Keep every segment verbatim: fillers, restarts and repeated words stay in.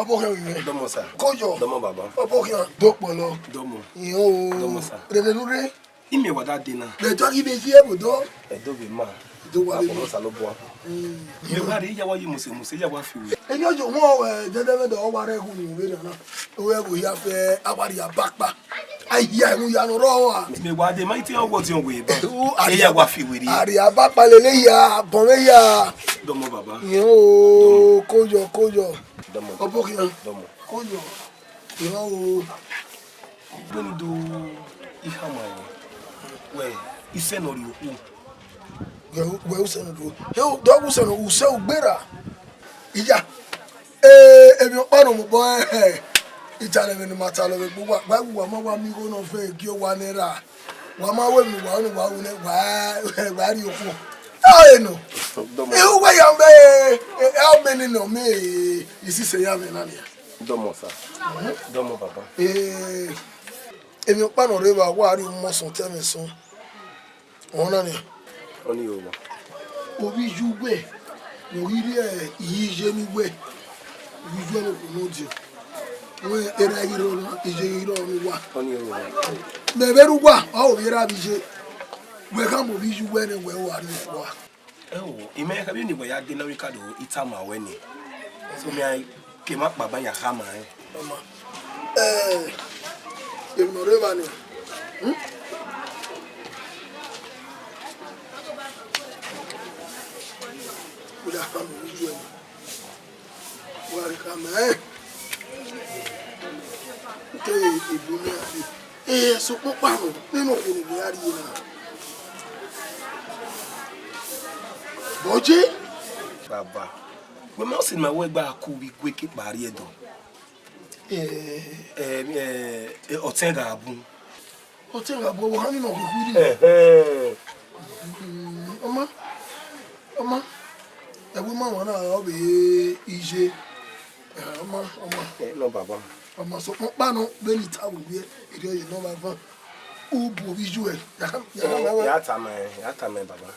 Ọbokhian vbe mwẹ. Dọmọ sir. Koyọ. Dọmọ baba. Ọbokhian. Dokpọlọ. Dọmọ. Iyan o. Dọmọ sir. Rere nu rre. Imẹ wa da de na. Vbe tọ ghi vbe zi ẹvbo dọ. Ẹdo vbe ma. Do wa vbe ma. Osalobua. Imẹ wa rre ya wa yi muse muse ya wa fi wẹ. Eni ọjọ wọn ẹ dẹdẹ vbe dọ wa rẹ hu ni vbe na na. Owẹ vbe ya fẹ a wa rhie abakpa. A hia ẹmwẹ ya ne ọ rrọọ a. Mẹ wa de ma ite ọgwọ tiọn wẹ ba. Eya wa fi wẹ rhie. A rhie abakpa lele ya, bọnmwẹ ya. Dọmọ baba. Iyan o, koyọ, koyọ. Dọmọ. Ọbokhian. Dọmọ. Koyọ. Iran o. Vbene do I khama ruẹ, wẹ, isẹ ne ọ rhie okhuo. Wẹ, wẹ usẹ ne ọ rhie okhuo. He, dọ wẹ usẹ ne usẹ ugbera. Iya. Ee, emwi ọkpa ne ọ mobọ hẹ, I tama ẹmwẹ ne ima talọ vbe egbe uwa, wa wa ma wa miẹn igho ne ọ vẹ gie uwa nẹ ra. Wa ma wẹ emwi ne uwa, ne uwa ru nẹ, wa, wa rhie okhuo. Ẹ nọ. Dọmọ. Ehọ uwa ya mẹ, ẹ, ẹ, ọ mẹ ne nọ mẹ, e, isisẹ ya mwẹ na nia. Dọmọ sa. Dọmọ baba. Ee, emwi ọkpa ne ọ rre evba, wa rhie ọmọ sọn otọ ẹmwẹ sọn. Ọna nia. Ọni owa. Ovbi iye uwẹ, ne ọ ghi rhie iye ne uwẹ, ovbi iye uwẹ ne okhuo ne ọ diọn. Wẹ erha ghi rrọọ na, iye ghi rrọọ ne uwa. Ọni owa. Mẹ vbe rre uwa, ọ vbe erha vbe iye. Wẹ khama ovbi iye uwẹ nẹ, wẹ wa rrie fua. Ẹo, imẹ kha vbene wẹ ya de na, vbe ka do I tama ruẹ ni. So mẹ a ke ma kpa ban ya khama rẹn. Ọma. Eh, emwi ne ọ rre evba ni. Hmm? Uda khama ovbi iye uwẹ ni. Wa rhie khama ẹn. Te ebo mẹ a rre. Eh, sokpan ọkpa nọ, nene okhuo ne uwẹ a rhie na. Bọje. Baba, wẹ ma sẹ ne ima wẹ gba ku vbe igue ke kpa rrie Ẹdo. Eh, eh, eh, ọtẹn gha bun. Ọtẹn gha bun, ọvbokhan ni nọ khuikhui rri. Ẹhẹn. Mm, ọma, ọma, ẹvbo ima wan na ọ vbe iye. Eh, ọma, ọma. Eh, nọ baba. Ọma, sokpan ọkpa nọ, vbene I tama ruẹ, erriọ ye nọ vbe avan. U bu ovbi iye uẹ, ya khama, ya khama ruẹ. Ya tama ẹn, ya tama ẹn, baba.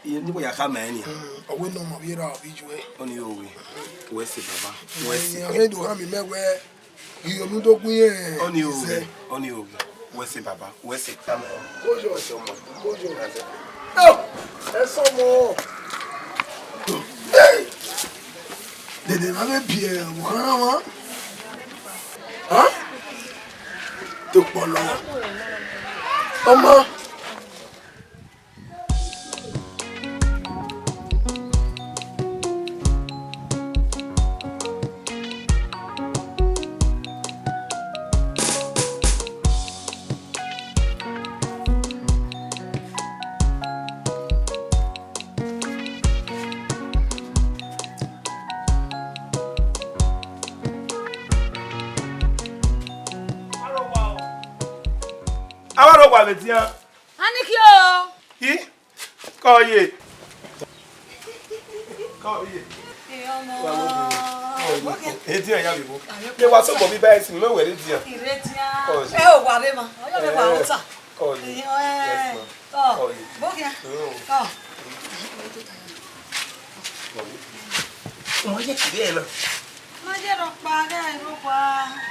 Iye ne uwẹ ya khama ẹn nia. Mm, ọ wẹ ne ọmọ vbe ra ovbi iye uẹ. Ọni owe. Wẹ sẹ baba, wẹ sẹ. Ẹn, ọ rhe do khama mẹ wẹ, iye ne u do gu irẹn. Ọni owe, ọni owe. Wẹ sẹ baba, wẹ sẹ. Kojo, kojo. Ẹ, ẹ sọ mọ. Hey! Dede ma vbe biẹ ọvbokhan na mwa. Ha? Dokpọlọ. Ọma. Avbe arọgba vbe edian. Anikio. I? Kọ ye. Kọ ye. Ẹ ọmọ. Wa wo bi. Edian ya bi bo. Ye wa so bo bi ba esi, mẹ wẹ edian. Iredian. Kọ ye. Ẹ o wa re ma. Ọyọ mẹ wa ota. Kọ ye. Yes, ma. Kọ. Kọ ye. Bo kia. Kọ. Kọ ye. Ọmọ ye kiri ẹ na. Ma ye rhọkpa, ghẹ rhọkpa,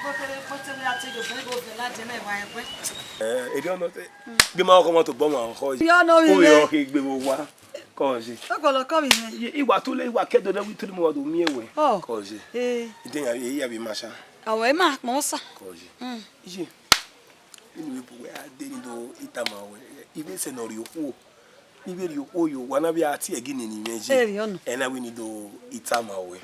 gbotere gbotere a te ye obọ igho vẹ ladian na, wa ẹguẹ. Eh, edian nọ te. Gbe ma ọkọ ma tobọ ma ọkọ. Edian nọ vbe. Uwe ọkọ egbe vbe owa. Kọ ye. Ọkọlọ kọ vbe mwẹ. Ye, I wa tule, I wa ke do ne wi tule mu wa do miẹn wẹ. Ọ. Kọ ye. Eh. Ide ya, ya bi ma sha. Awẹ ma kpọn sa. Kọ ye. Mm. Ye. Inu ibu wẹ a de ni do I tama wẹ. I vbe sẹ ne ọ rhie okhuo. I vbe rhie okhuo ye owa na vbe a tie ẹgi nene mwẹ ye. Ẹ rhie ọnọ. Ẹ na wẹ ni do I tama wẹ.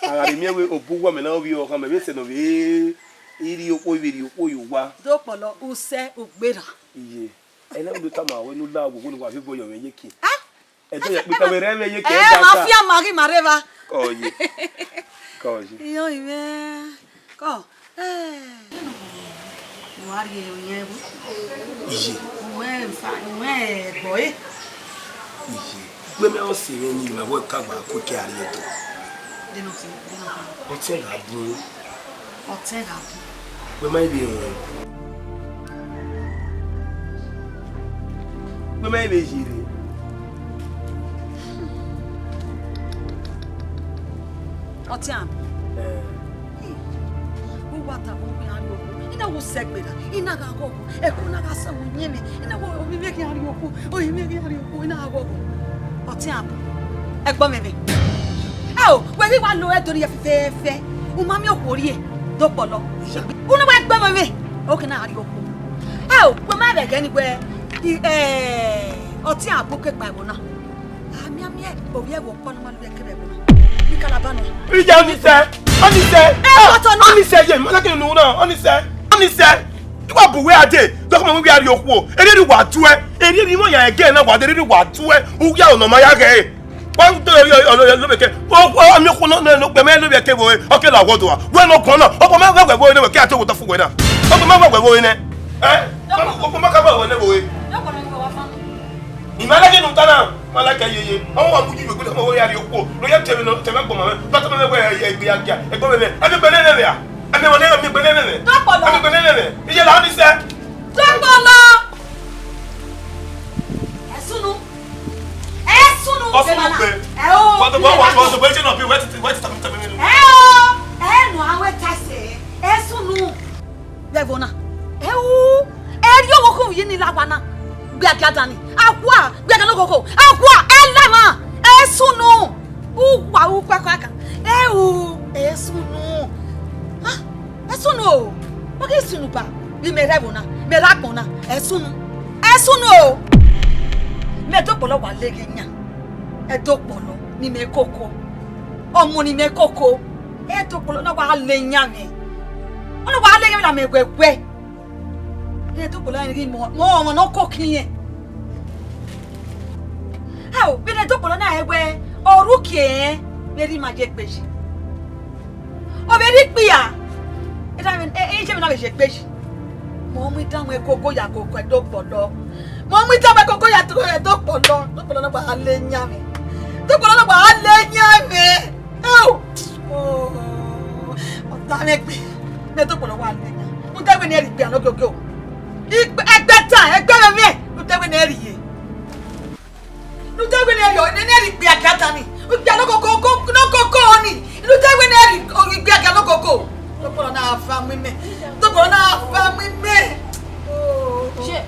A gha rhie miẹn wẹ obọ uwa mẹ na ovbi ọkhan mẹ vbe sẹ ne ọ vbe rhie okhuo, I vbe rhie okhuo ye owa. Dokpọlọ usẹ ugbera. Iye. Ẹ na wẹ ni do tama wẹ ne u la owowo ne uwa viọ obọ yọ mwẹ ye ke. Ah? Ẹdẹ ya kpika wẹ rẹ mwẹ ye ke. Eh, da ma sa. Fi ama ghi ma rre evba. Kọ ye. Kọ ye. Iyọn ivẹ. Kọ. Eh. Wa rhie oyan ẹvbo. Iye. Uwẹ fa, uwẹ ẹgbọ e. Iye. Wẹ mẹ ọ sẹ mwẹ ni ma wẹ ka gba ku ke a rrie Ẹdo. Deno ti, deno ti. Ọtẹn gha bun. Ọtẹn gha bun. Wẹ ma vbe rẹn. Wẹ ma vbe ye rre. Ọtian. Eh. Uwa ta vbe okhuo iran rrie okhuo. I na wo sẹ gberra, I na gha ghọghọ, ẹko na gha sẹ vbe uyinmwẹ. I na wo ovbi mwẹ khian rrie okhuo, ovbi mwẹ khian rrie okhuo, I na gha ghọghọ. Ọtian. Ẹgbọn mwẹ mwẹ. Ẹ o, wẹ ghi wa lo ẹdẹ orhiọn fẹfẹfẹ. U ma miẹn okhuo rrie, do kpọlọ. Unu wa ẹgbọn mwẹ mwẹ. Okhuo na gha rrie okhuo. Ẹ o, wẹ ma vbe ẹghẹ ni wẹ, i, ẹ, Ọtian Abu ke kpa ẹvbo na. Amiamia, ovbi ẹvbo ọkpa ne ọ ma lu ẹkẹrhẹ ẹvbo na. Ni kalaba nọ. Iya, ọnii sẹ, ọnii sẹ, ẹ, ọtọ nọ. Ọnii sẹ, ye, ma ta kẹ unu na, ọnii sẹ, ọnii sẹ. I wa bu uwẹ a dee, dọkọ ma wẹ a rrie okhuo, erriọ ne uwa tuẹ, erriọ ne imọ ya ẹgẹ na wa dee, erriọ ne uwa tuẹ, u ya ọnọ ma ya ghẹ. Wa do erriọ, ọ, ọ, ọ, lobẹ kẹ, ọ, ọ, ọ, mi okhuo nọ, nọ, nọ, gbẹmẹ lobẹ kẹ vbe, ọ ke la wọ do a. Wẹ nọ guan na, ọ gbẹmẹ wẹ wẹ vbe, ne wẹ ke a te wo ta fu wẹ na. Ọ gbẹmẹ wẹ wẹ vbe nẹ. Ẹ? Ọ gbẹmẹ ka vbe wẹ nẹ vbe. I ma like ne u ta na, ma like yeye. Ọ wa mu yi vbe gbe ọmọ wẹ ya rrie okhuo. Lo ya tẹmwẹ nọ, tẹmwẹ agbọn ma mwẹ. Ba tẹmwẹ wẹ ya egbe ya gia. Ẹgbọn mwẹ mwẹ. Ẹ mi gbe nene mwẹ a. Ẹ mi wọ nene, mi gbe nene mwẹ. Dọkpọlọ. Ẹ mi gbe nene mwẹ. Iye la ni sẹ. Dọkpọlọ. Ẹ sunu. Ẹ sunu. Ọ sunu gbe. Ẹ o. Wa do, wa, wa, wa do, wa je nọ bi, wa ti, wa ti ta mi, ta mi nenu. Ẹ o. Ẹ nọ, a wẹ ta sẹ. Ẹ sunu. Vbe ẹvbo na, ẹ u, ẹ rhie ọvbokhan ye ne I la owa na, gbe agia dan ni, a khua, gbe agia ne okoko, a khua, ẹ la emwa, ẹ sunu, uwa ru kpẹkpẹ kan, ẹ u, ẹ sunu, ah, ẹ sunu o, ọ ghi sunu ba, vbe mẹ rre ẹvbo na, mẹ rre agbọn na, ẹ sunu, ẹ sunu o, mẹ Dọkpọlọ wa leghe yan, ẹ Dọkpọlọ ne imẹ koko, ọmọ ne imẹ koko. Ẹ Dọkpọlọ na wa le yan mwẹ. Ọ na wa le yan mwẹ na mẹ wẹwẹ. Ẹ Dọkpọlọ na ghi mọ, mọ ọmọ ne ọ koko irẹn. Ao, vbene Dọkpọlọ na rẹn wẹ, ọ rre uki ẹnrẹn, vbe erha ima ye egbe yi. Ọ vbe rre ikpia. Erha mwẹ, e, e, iye mwẹ na vbe ye egbe yi. Mọ mu idan mwẹ koko ya koko ẹ Dọkpọlọ. Mọ mu idan mwẹ koko ya koko ẹ Dọkpọlọ. Dọkpọlọ na wa le yan mwẹ. Dọkpọlọ na wa le yan mwẹ. Eo! Oh, ọ ta mwẹ gbe. Ne Dọkpọlọ wa le yan. Rhunmwuda wẹ ne ẹ rhie ikpia nọ giogio. Ikpe-, ẹgbẹta, ẹgbẹrẹ mwẹ. Rhunmwuda wẹ ne ẹ rhie. Rhunmwuda wẹ ne ẹ rhie, ne ẹ rhie ikpia giada ni. Ikpia nọ koko, ko-, nọ koko ni. Rhunmwuda wẹ ne ẹ rhie, o, ikpia gia nọ koko. Dọkpọlọ na va mu imẹ. Dọkpọlọ na va mu imẹ. Oh. Jay.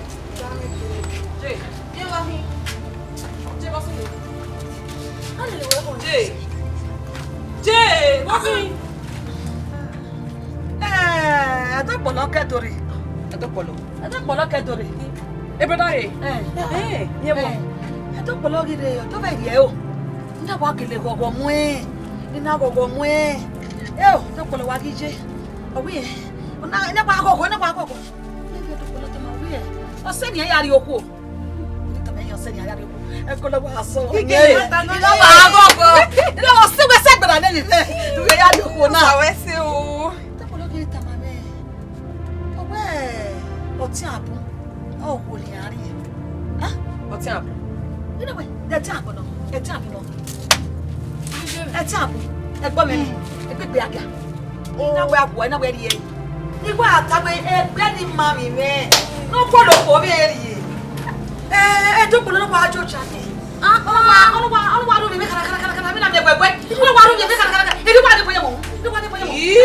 Jay, ye wa hin. Jay, wa sunu. Jay. Jay, wa hin. Eh, Dọkpọlọ kẹ do rre. Dọkpọlọ. Dọkpọlọ kẹ do rre. E brother re. Eh. Eh, ye wa. Eh, Dọkpọlọ ghi rre, ọ do vbe rhie o. I na wa gele ghọghọ muẹn. I na ghọghọ muẹn. Eo, Dọkpọlọ wa ghi ye. Ọ wẹ, ọ na, I na wa ghọghọ, I na wa ghọghọ. Ọ sẹ ne iran ya rrie okhuo. Ọ sẹ ne iran ya rrie okhuo. Ẹko na wa sẹ. Ikele, I na wa ghọghọ. I na wa sẹ wẹ sẹ gbẹrẹ nene nẹ. Ẹ ya rrie okhuo na. Ọ wẹ sẹ o. Dọkpọlọ ghi tama mwẹ. Ọ wẹ, Ọtian Abu. Ọ wo ne iran rrie. Ah? Ọtian Abu. I na wẹ, Ọtian Abu nọ. Ọtian Abu nọ. Ọtian Abu. Ẹgbọn mwẹ, egbe gbe agia. I na wẹ a guẹ, I na wẹ rhie. I wa ta wẹ egbe ni ma mwẹ mwẹ. Ne ọ guọlọ okhuo vbe rhie. Eh, eh, Dọkpọlọ na wa jo cha ni. Ah, ọ na wa, ọ na wa, ọ na wa ru mwẹ kara, kara, kara, kara, mi na miẹn wẹwẹ. Ọ na wa ru mwẹ kara, kara, kara. Eri wa de boye mo. Eri wa de boye mo. Ii.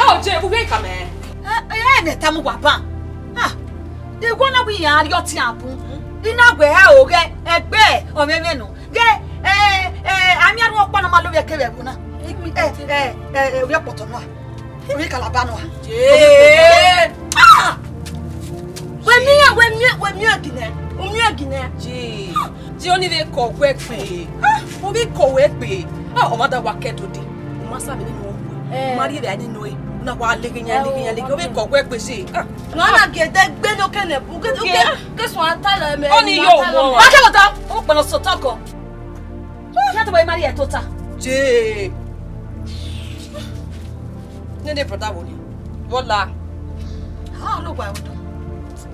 Ah, ọ je, u wẹ ka mẹ. Eh, eh, eh, ne ta mu wa ban. Ah, igho na wi ya rrie Ọtian Abu. I na wẹ a o ghẹ egbe ọmwẹmwẹ nọ. Ghe, eh, eh, a miẹn ru ọkpa ne ọ ma lo vbe ẹkẹ vbe ẹvbo na. Eh, eh, eh, eh, ovbi ọkpọtọ nua. Ovbi kalaba nua. Jee. Ah! Wẹ miẹn, wẹ miẹn, wẹ miẹn ginẹ. U miẹn ginẹ. Jee. Jee, ọni vbe kọ wẹ gbe. Ah! Ovbi kọ wẹ gbe. Ah, ọ ma da wa kẹ dode. U ma sa vbe nene ọ wẹ. Eh. U ma rhie vbe a nene ọe. Na wa leghe yan, leghe yan, leghe. Ovbi kọ wẹ gbe jee. Ah! Na na gede gbe no kene. U ke, u ke, ke suẹn ta lẹ mẹ. Ọni yo wọ. Wa kẹ lọta. O kpẹlọ sotọ kọ. Iran tobọ ima rhie tota. Jee. Nene brother wo ni? Vbọ la? Ah, no gba ẹvbo dọ.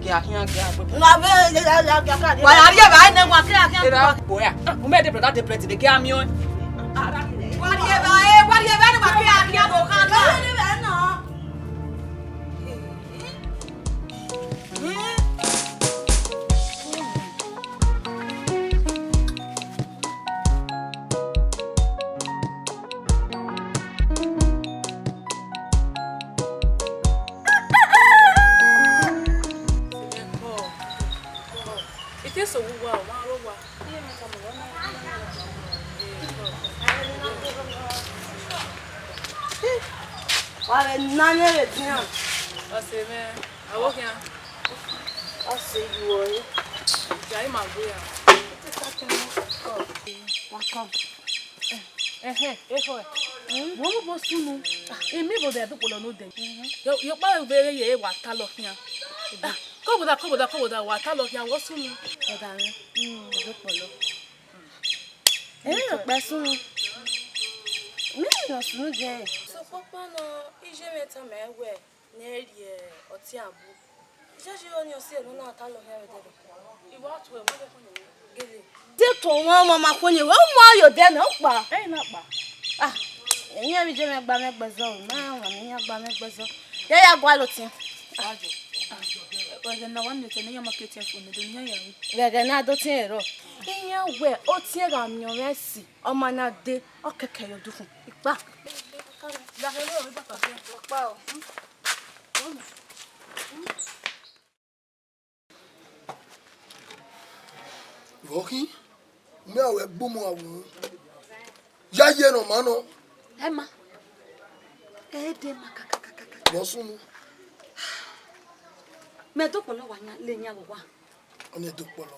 Gia khian, gia gbe. Na be, ya, ya, ya, ya, ka. Wa ya rhie evbare nẹ, wa khian, khian. Era gbo ya. Ah, u mẹ de brother de bread de gia miọn. Wa rhie evbare, wa rhie evbare nẹ, wa khian, khian, wa khian. Ke eso vbe uwa, ọ ma rre owa. Wa vbe na nẹ vbe dian. Ọse mwẹ, aro khian. Ọse yuọ re. Ja ima gbe ya. Wa kọ. Ẹhẹn, ekhọe. Wẹ ọmọ obọ sunu. Emi vbe odẹ Ẹdokpọlọ ne odẹ. Yo, yo kpa vbe ye wa talọ khian. Kọbọda, kọbọda, kọbọda, wa talọ khian, wẹ sunu. Ọda mwẹ. Ẹdokpọlọ. Emwi ne ọ kpẹ sunu. Emwi ne ọ sunu dee. Sokpan nọ, iye mwẹ tama ẹn wẹẹ, ne ẹ rhie ọtiẹn abu. Iyayi ọnii ọ si ẹre ne ọ na talọ khian vbe ẹdẹdẹ. I wa tuẹ, wa vbe khuẹnnẹ gele. Te to wọn ọmọ ma khuẹnnẹ, wẹ mu a ye odẹ nẹ, ọ kpa. Ẹi na kpa. Ah, emwi vbe iye mwẹ gba mwẹ gbẹzọ, ma wan ne iran gba mwẹ gbẹzọ. Ya ya gualọ otiẹn. Ẹghẹ ne a wa miẹn otọ ne iran ma ke tiẹn fo ne do ne iran ya ru. Vbe ẹghẹ ne a do tiẹn rrọọ. Iran wẹ otiẹn gha miẹn ọmwa ẹse, ọ ma na dee, ọ kẹkẹ ye odukhun. Ikpa. Ọkpa o. Vbe ọ khin? Mẹ a wẹ gbe umọ a wu. Ya ye ne ọ ma nọ. Ẹ ma. Ẹ dee ma kakakakaka. Vbe ọ sunu? Mẹ Ẹdokpọlọ wa yan, le yan vbe owa. Ọnii Ẹdokpọlọ.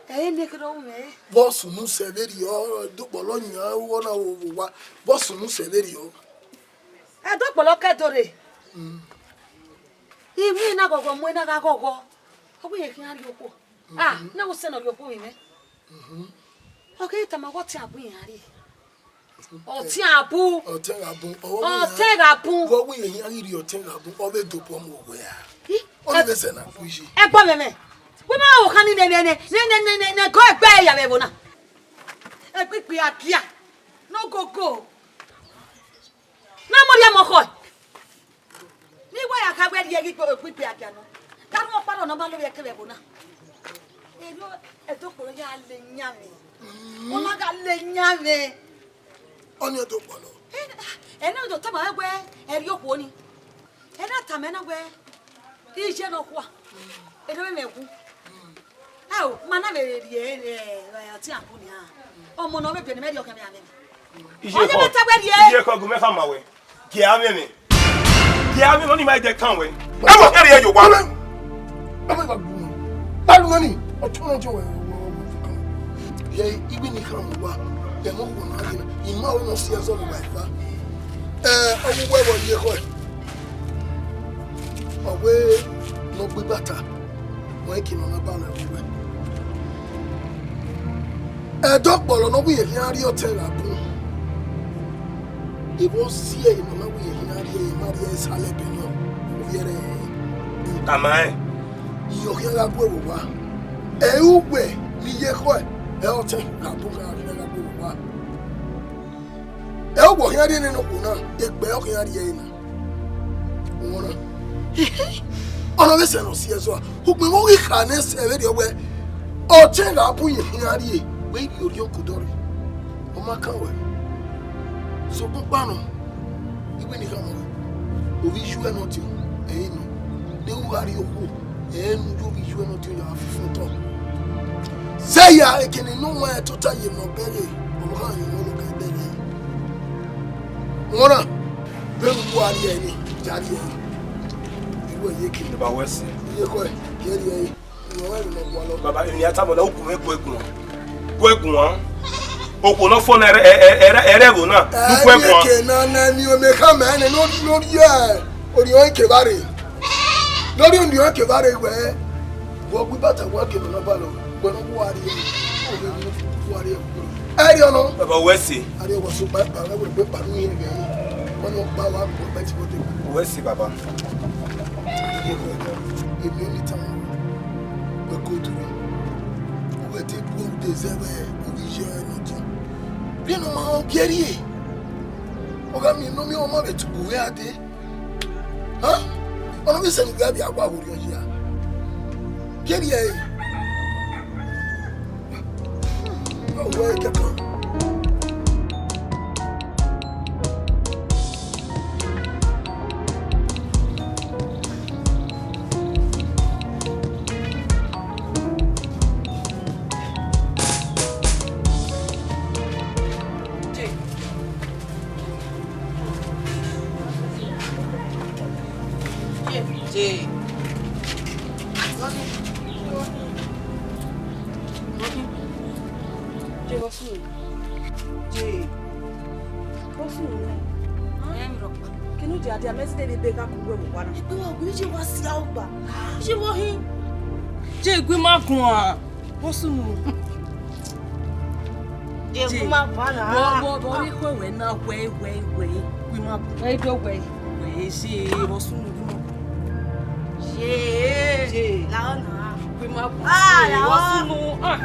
Ẹ i ne kherhe ọ ru mwẹ. Vbe ọ sunu sẹ vberriọ, Ẹdokpọlọ yan, ọ na vbe owa. Vbe ọ sunu sẹ vberriọ. Ẹdokpọlọ kẹ do rre. Mm. Imwi na ghọghọ, mu na gha ghọghọ. Ọ wẹ irẹn khian rhie okhuo. Ah, na wẹ sẹ ne ọ rhie okhuo vbe mwẹ. Mhm. Ọ keghi tama wẹ ọtiẹn abu iran rhie. Ọtiẹn abu. Ọtiẹn gha bun. Ọtiẹn gha bun. Vbe ọ wẹ irẹn khian ghi rhie ọtiẹn gha bun, ọ vbe dobo ọmọ wẹ a. Ih, ọ vbe sẹ na bu yi. Ẹgbọn mwẹ mwẹ. Wẹ ma ho khan ni nẹ, nẹ, nẹ, nẹ, gọ ẹgbẹ ya vbe ẹvbo na. Ẹgbigbi agia. Ne ogogo. Ne a mọ rhie mọ khọe. Ne I wa ya kha wẹ rhie ghi gbe, gbe, gbe agia nọ. Ka rhie ọkpa rọ ne ọ ma lo vbe ẹkẹvbe ẹvbo na. Erriọ Ẹdokpọlọ ya le yan mwẹ. Mm. Ọ ma gha le yan mwẹ. Ọnii Ẹdokpọlọ. Ẹ, ẹ na do tama wẹ ẹ rhie okhuo ni. Ẹ na tama ẹn na wẹ iye nọ khua. Erriọ mwẹ wu. Ẹ o, ma na vbe rhie, ẹ, ẹ, ọtiẹn abu nia. Ọmọ ne ọ vbe biẹ ne mẹ rhie ọkhan mwẹ amẹ. Iye ọ ye khọ, mẹ ta wẹ rhie. Iye khọ gu mẹ khama wẹ. Gie amẹ mwẹ. Gie amẹ mwẹ, ọnii ma de kan wẹ. Ẹ wọ kẹrẹ ye owa. Ọmọ ìwà gbọmọ. Báwo ni? Ọjọ́ náà jọ wẹ̀ wẹ̀ wẹ̀ wẹ̀ fún kan. Yẹ igbe ni kan wà. Yẹ mọ kò náà yẹ. Ìmọ̀ àwọn náà sí ẹ̀sọ́ mi wà ìfà. Ẹ, ọwọ́ wẹ̀ wọ̀ yẹ kọ́ ẹ̀. Ọ̀wé lọ gbé bàtà. Wọ́n kì í nọ na ba lọ ẹ̀wọ̀n wẹ̀. Ẹdokpọlọ ne ọ wẹ irẹn khian rhie ọtiẹn gha bun. Evba ọ si ẹre ne ọ ma wẹ irẹn khian rhie, ma rhie ẹsalẹ ẹbẹ nọ, ovbi ẹre rẹn. Tama rẹn. Irẹn ọ khian gha gu ẹre vbe owa. Ẹ i re uwẹ ne I ye ekhọe, ẹ ọtiẹn gha bun khian khian gha gu ẹre vbe owa. Ẹ i re uwẹ ọ khian rhie nene okhuo na, egbe ọ khian rhie ẹre na. Wọna. Ọna vbe sẹ ne ọ si ẹzọ a. Ugbẹn vbe ọ ghi kha nẹ sẹ vberriọ wẹ, ọtiẹn gha bun ye khian rhie, wẹ I rhie orhiọn ke odọ rre. Ọ ma kan wẹ. Sokpan ọkpa nọ, I wẹ ne I khama wẹ, ovbi iye uẹ ne ọtiọn, ẹ i re nọ. De u gha rhie okhuo, ẹ i re ne u ye ovbi iye uẹ ne ọtiọn ya fi fẹn otọ. Zẹ ya, ekene ne ọ wan tota ye ne ọ bẹghe, ọ ma gha ye ọmọ ne ọ gha bẹghe. Wọna. Vbene uwa rhie ẹre, ya rhie ẹre. Iruẹ ye ke. Baba, wẹ sẹ. Iye kọe, ye rhie ẹre. Baba, emwi a tama na, u gu mwẹ guẹ guan. Guẹ guan. Okhuo ne ọ fo na, ẹrẹ, ẹrẹ, ẹrẹ ẹvbo na, u guẹ guan. Ẹ, ke na, na, emwi ọmọ ekhama ẹnẹ, ne ọ, ne ọ rhie orhiọn ke vba rre. Ne ọ rhie orhiọn ke vba rre wẹ. Wẹ gu ibata wa ke nọ na ba lọ. Wẹ ne ọ wa rhie. Wa rhie. Ẹ rhie ọnọ. Baba, wẹ sẹ. Ariẹ wọ so pa pa wẹ wẹ pa nu yẹn gẹ. Wẹ ne ọ pa wa gbọ bẹt wọ de. Wẹ sẹ, baba. Èmi ò ní tàn wọ́n. Wẹ kó tu mi. Wẹ ti bu de zẹ wẹ, wẹ yẹ ẹ nọ tọ. Bí ẹnu ma ọ gẹrí ẹ. Ọ gha mi nọ mi ọmọ rẹ tubu wẹ adé. Hàn? Ọna vbe sẹ ne uwẹ vbe a wa vbe orhiọn yi a? Gẹrí ẹ. Ọ wẹ kẹkan. Bọsunu. Je. Bọsunu nẹ. Ẹ mi rọkpa. Kinu dia dia mẹ si de vbe ebe gha ku wẹ vbe owa na. Egbe wa gu, iye wa sia ọgba. Iye wa hin. Je, gu ima guan. Bọsunu. Je, gu ima guan na. Vbọ, vbọ, vbọ, ikhuo wẹ na wẹ, wẹ, wẹ. Gu ima guan. Wẹ do wẹ. Wẹ, je, bọsunu, gu ima guan. Je. Je. La ọna. Gu ima guan. Ah, la ọ. Bọsunu. Ah.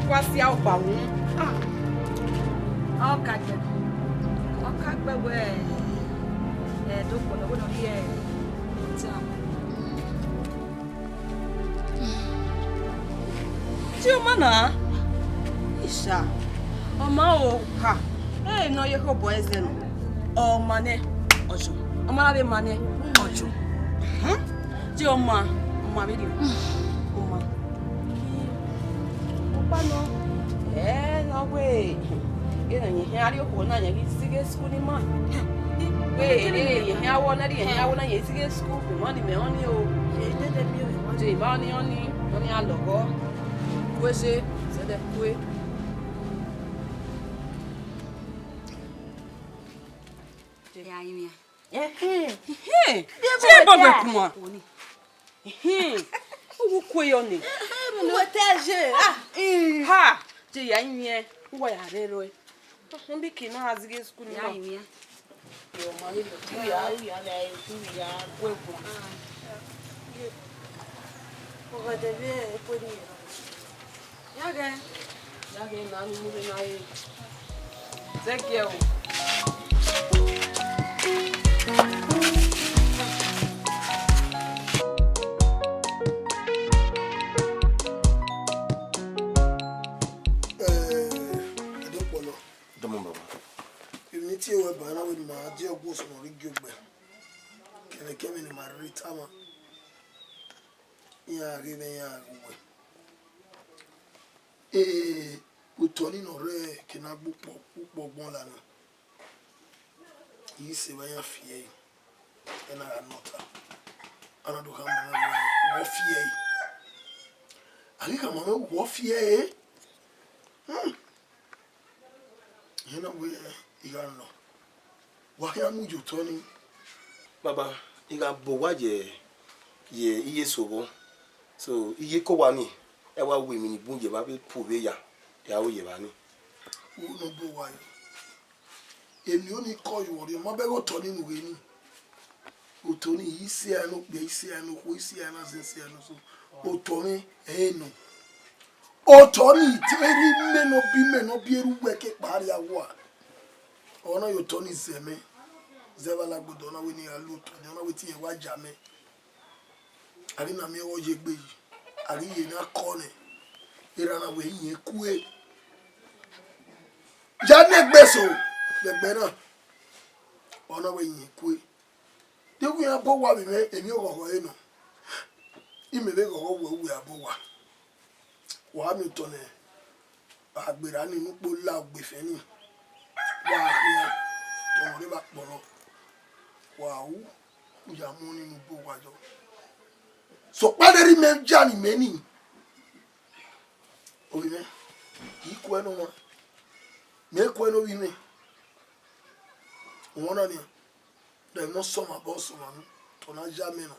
Wa sia ọgba wu. Ah. Ọ ka gbe, ọ ka gbe wẹ, ẹ, do kpọlọ, wẹ nọ rhie, ẹ, ọtẹn. Tie ọma na. Isha. Ọma o, ha. Ẹ nọ ye khobọ ẹzẹ nọ. Ọma nẹ, ọjọ. Ọma na vbe ma nẹ, ọjọ. Hmm? Tie ọma, ọma vbe rrie. Ọma. Ọkpa nọ, ẹ, nọ wẹ, ena yẹn hia rrie okhuo na yẹn ghi zighe school ni ma. Wẹ, ena yẹn hia wọ na, ena yẹn hia wọ na yẹn zighe school, emwa ni mẹ ọnii o. Dede emwa ọnii, ọnii, ọnii a lọghọ. Kue se, zẹdẹ kue. Ya yin mẹ. Ẹhẹn. Ẹhẹn. Deghẹ se bọ wẹ kuma. Oni. Ehin, uwu kue yọ ni. Uwu te je. Ah, ha, je ya imiẹn, uwa ya rre rọe. Mbiki na a zighe school ni. Ya imiẹn. Yo, ma ni lo, tu ya, u ya na, tu ya, kue kue. Ọgẹdẹ vbe kue ni. Ya ghẹ. Ya ghẹ na ni mu na ye. Zẹgiẹ o. Eh, Ẹdokpọlọ. Dọmọ baba. Emwi ne I tie ruẹ ba na wẹ ne ima die ọguọsọ ne ọ rre igiọgbẹ. Kẹmwẹkẹmwẹ ne ima rhirhi tama, iran ghe mwẹ, iran ghe uwẹ. Eh, otọ ni ne ọ rre eke ne a gbe ukpọ, ukpọ gbọn la na. I sẹ evba iran fi ẹre, ẹna gha nọ ọta. A na do khama mwẹ wẹ, wẹ ọ fi ẹre. A ghi khama mwẹ wẹ ọ fi ẹre. Hmm. Iran na wẹ I gha nọ. Wa khian mu ye otọ ni. Baba, I gha bu owa ye, ye iye eso vbọ. So, iye ke owa ni, ẹ wa ru emwi ni bun ye evba vbe pu vbe ya, ya ru ye evba ni. Uwu ne ọ bu owa ye. Emwi ọnii kọ ye uwẹ rhie, ma bẹghe otọ ni ne u ghe ni. Otọ ni, I sẹ ẹre ne okpia, I sẹ ẹre ne okhuo, I sẹ ẹre ne azẹn, I sẹ ẹre ne oso. Otọ mwẹ, ẹ i nọ. Otọ ni, te erha imẹ ne ọ biẹ imẹ ne ọ biẹ erha uwẹ ke kpa rria owa. Ọ na ye otọ ni zẹ mẹ, zẹ vbe alagbodo, ọ na wẹ ne I gha lu otọ ni, ọ na wẹ te irẹn wa ya mẹ. A ghi na miẹn ọghe ọ ye egbe yi, a ghi ye ne a kọ nẹ, erha na wẹ irẹn kue. Ya ne egbe eso vbe ẹgbẹ na, ọ na wẹ irẹn kue. Deghẹ u ya bọ owa vbe mwẹ, emwi oghọghọ ẹre nọ. Imẹ vbe ghọghọ wẹ uwẹ a bọ owa. Wa miẹn otọ nẹ, a gberra ni ne ukpo la ugbefẹn ni. Wa khian, ọmọ rre vbe akpọlọ. Wa ru, u ya mu ọnii ne u bọ owa yọ. Sokpan ne erha imẹ ya ne imẹ ni. Ovbi mwẹ, I kuẹ ne ọmwa. Mẹ kuẹ ne ovbi mwẹ. Uhunmwu na nian. Rẹn ne ọ sọmwa bọ sọmwa nu, otọ na ya mẹ nọ.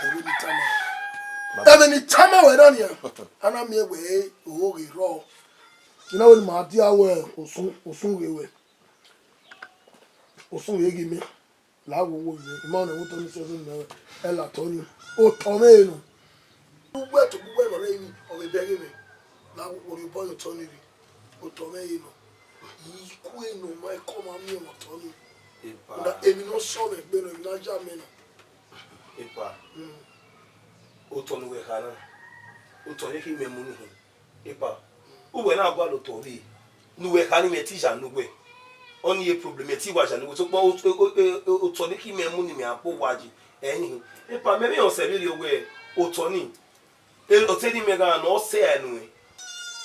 Ẹvbo ne I tama ruẹ. Ẹvbo ne I tama ruẹ na nian. A na miẹn wẹ, ohoghe rrọọ. I na wẹ ne ima dia wẹ osun, osun ghe wẹ. Osun ghe ghe mẹ. La wo wo ye. I ma nọ ẹvbo otọ ni sẹsẹ nẹ ẹ la otọ ni. Otọ mwẹ nọ. Ugbẹ to ugbẹ nọ rẹ emwi, ọ vbe bẹghe mwẹ. La wo wo rhie obọ ye otọ ni rre. Otọ mwẹ ye nọ. I kue nọ ma ẹko ma miẹn mwẹ otọ ni. Epa. Emwi ne ọ sọ mwẹ gbe nọ, emwi ne a ya mẹ nọ. Epa. Mm. Otọ ne uwẹ kha na. Otọ ne khin mẹ mu ni hin. Epa. Uwẹ na gualọ otọ vbe. Ne uwẹ kha ni mẹ te ya ne uwẹ. Ọnii ye problem, mẹ te wa ya ne uwẹ. Sokpan o-, o-, o-, o-, otọ ne khin mẹ mu ni mẹ a kpo wa yi. Ẹhin. Epa, mẹ vbe rẹn ọsẹ vberriọ wẹ otọ ni. E, ọ te ne imẹ gha nọ, ọ sẹ ẹre nuẹn.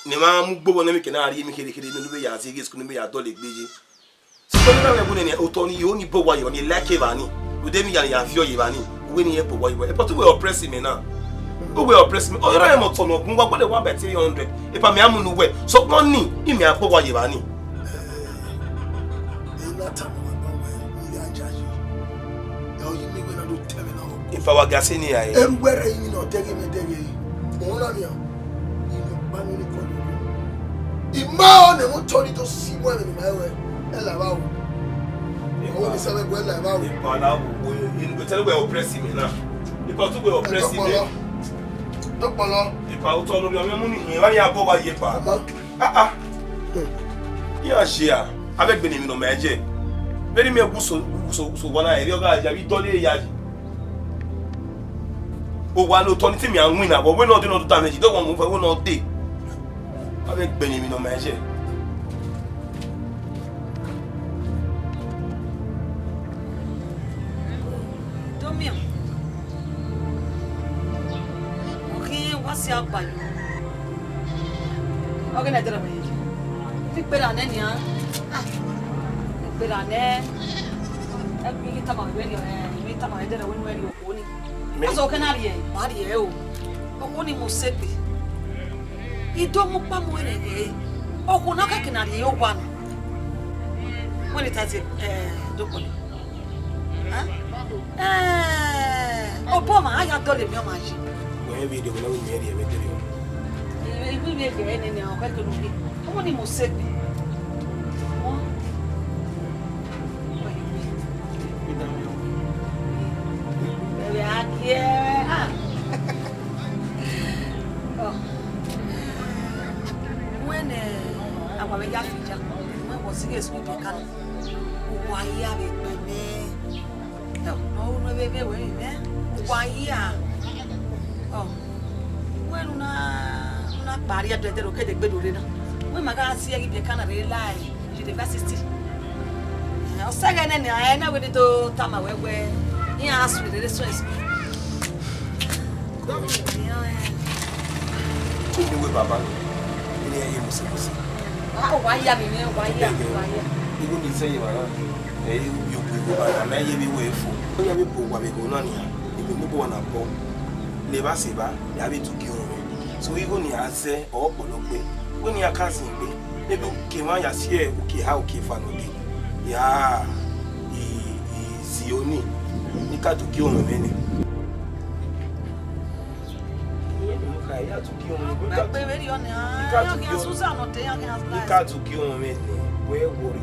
Ne ma mu gbobọ ne emwi ke na rhie emwi kherhe kherhe ne u vbe ya zighi school ne u vbe ya dọlegbe ye. Sokpan ne na mwẹ ẹvbo nẹ, otọ ni, ọ ni bọ owa ye evba ni, like evba ni. Rhunmwuda emwi ya ne ya viọ ye evba ni, uwẹ ne irẹn bọ owa ye evba. But uwẹ oppress mẹ na. Uwẹ oppress me. Ọ rẹ mẹ ọtọ nọ gun wa gbọdọ one by three hundred. Epa mẹ a mu ne uwẹ. Sokpan ni, imẹ a kpọ wa ye evba ni. Ena tama wẹ ba wẹ, u ya yayi. Ẹ, ọ yi miẹn wẹ na do tẹ mwẹ na. Epa wa ga sẹ ne I ra re. Erhuvbe rre iyinna ọ dẹghe mwẹ dẹghe. Ọ na nian. Iyinna ọkpa ne ọ ni kọ lele. I ma ọ ne mu tọ ni do si wẹ ne ma wẹ. Ẹ la vba o. Ọ ni sẹ vbe wẹ la vba o. Epa na wo, wo, inu tẹlẹ wẹ oppress me na. Epa tu wẹ oppress me. Dọkpọlọ. Dọkpọlọ. Epa otọ lórí ọmọ mu ni hin, wa ni a bọ wa ye epa. Ọmọ. Ah, ah. Iran share, avbe egbe ne emwi ne ọ ma ẹjẹ. Vbene imẹ wu so, wu so, wu so wa na, erriọ gha ya vbe dọle ya yi. O wa lo otọ ni te imẹ a winna, vbe wẹ ne ọ de ne ọ do ta mwẹ yi, do wọn mu vbe wẹ ne ọ de. Avbe egbe ne emwi ne ọ ma ẹjẹ. Domian. Ọ khin wa si agba yo. Ọ ghi na dẹrẹ mwẹ ye. Te ikpera nẹ nian. Ah. Ikpera nẹ. Ẹ ghi tama wẹ rhie, ẹ, I tama wẹ dẹrẹ wẹ ne uwẹ rhie okhuo ni. Mẹ- Azọ kẹ na rhie, ma rhie o. Okhuo ni mu sẹ egbe. I do mu kpa mu ẹre ghe. Okhuo na kẹkẹ na rhie owa na. Wẹ ne I ta zẹ, ẹ, Dọkpọlọ. Ẹ? Ẹ, obọ ọmwa, a ya dọlọ emwi ọmwa yi. Wẹ vbe de wẹ na wẹ mẹ rhie vbe dẹrẹ o. Ivbi vbe ghe nene ọ kẹkẹ nu ghe. Ọmọ ni mu sẹ egbe. Ọ. Ẹvbo a gie, ah. Ọ. Wẹ ne a wa vbe ya fi ja, wẹ wọ sighe school vbe karo. Uwa hia vbe gbe mwẹ. Ọ, ne ọ ru ne vbe vbe wẹ mwẹ. Uwa hia. Ọ. Wẹ ne u na, u na kpa rrie ẹdẹdẹ ro kede gbe do rre na. Wẹ ma gha si ẹghi biẹ ka na rre la university. Ọ sẹ ẹghẹ nene, a na wẹ ne do tama wẹ wẹ, iran a sue rere so ẹse. Inu wẹ baba, inu ẹ ye mose mose. Ah, wa ya mi nẹ, wa ya, wa ya. Igho ni zẹ ye evba na, ẹ i ru bi okpigho evba na, mẹ ye vbe wẹ fo. Ọ ya vbe bu owa vbe igho na nian, igho ne bu na bọ. Ne evba sẹ evba, ya vbe tuki orọnmwẹ. So igho ni a zẹ, ọ kpọlọ gbe. Wẹ ne iran ka zin egbe, maybe uki emwa ya si uki eha, uki efa nọ dee. Ya, i, i si oni, ne I ka tuki orọnmwẹ nẹ. Iran kha ya tuki orọnmwẹ, ne I ka tuki orọnmwẹ. Susan nọ dee, ya khian slice. Ne I ka tuki orọnmwẹ nẹ, wẹ worry.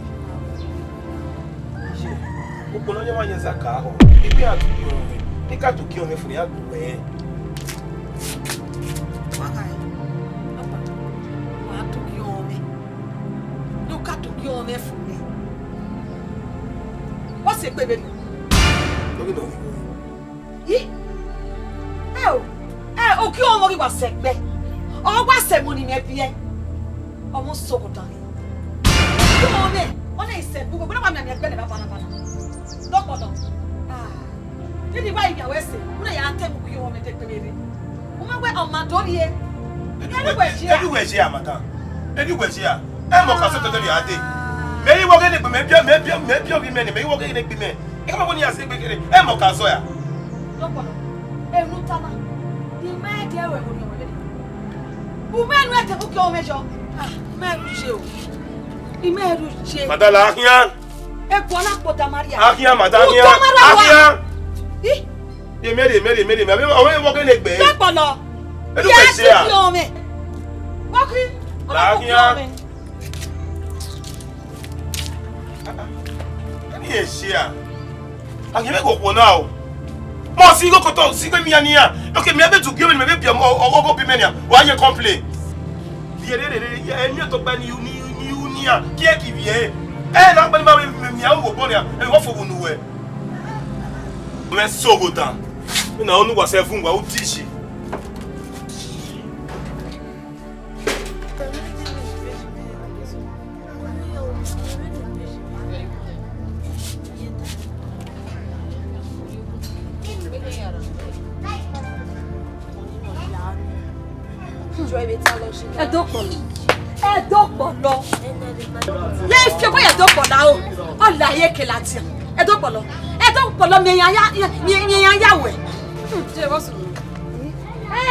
Ukpo ne ọ yẹ ọmwa yẹn zẹ ka họ, I ghi ya tuki orọnmwẹ, ne I ka tuki orọnmwẹ fo ne I ya gu wẹ. Wa ka ẹ, wa tuki orọnmwẹ, ne u ka tuki orọnmwẹ fo nẹ. Ọ sẹ egbe vberriọ. Ọ ghi nọ. Yi? Ẹ o, ẹ, uki orọnmwẹ ghi wa sẹ egbe. Ọ wa sẹ emọ ne imẹ biẹ. Ọmọ soghodan. Uki orọnmwẹ, ọ na i sẹ ẹbu, wẹ na wa mianmian egbe nẹ banabana. Dọkpọlọ. Ah. Kidie wa ivbian wẹ sẹ, u na ya tẹ mu uki orọnmwẹ te kpere rre. U ma wẹ ọ ma do rrie. Eni wẹ je a. Eni wẹ je a, madam. Eni wẹ je a. Ẹ mọ ka sẹ tẹtẹ rhie a dee. Mẹ i wọ ghe ne egbe mẹ biẹ, mẹ biẹ, mẹ biẹ ovbi mẹ ne, mẹ i wọ ghe ne egbe mẹ. Ẹ ka ma wẹ ne iran sẹ egbe kherhe, ẹ mọ ka zọ ya. Dọkpọlọ, enu tama, I ma ẹdẹ ruẹ vbe orhiọn mwẹ vberriọ. U ma enu ẹdẹ vbe uki orọnmwẹ yọ. Ah, I ma ru ye o. I ma ru ye. Madam, la khian. Eguọ na kpo da Maria. A khian, madam, a khian. U tama ra wa. A khian. Ih. Ye mẹ rhie, mẹ rhie, mẹ rhie, mẹ rhie. Ọ vbe wọ ghe ne egbe. Dọkpọlọ. Enu ye wẹ je a. Uki orọnmwẹ. Wa khin. La khian. Eni ẹ share. A ghi vbe ghe okhuo na o. Mọ si igho kotọ, si igho emian nian. Okay, mẹ vbe tuki orọnmwẹ, mẹ vbe biẹ ọmọ, ọ, ọ, ọ, bi mẹ nian. Wa ye complain. Rhie rere, rere, ye, eni otọ gba ni, ni, ni, nian. Kie ki vbiẹ. Ẹ na gba ni ma vbe miẹn uwu obọ nian. Ẹ vbe fo vbe unu wẹ. Mẹ soghodan. Na onu wa sẹ vun wa u dishi. Ẹdọkpọlọ. Ẹdọkpọlọ. Ye fi ọkọ ya Ẹdọkpọlọ o. Ọ la ye ke ladian. Ẹdọkpọlọ. Ẹdọkpọlọ, mi ya ya, mi, mi ya ya wẹ. Hmm, je wo sunu. Ẹ,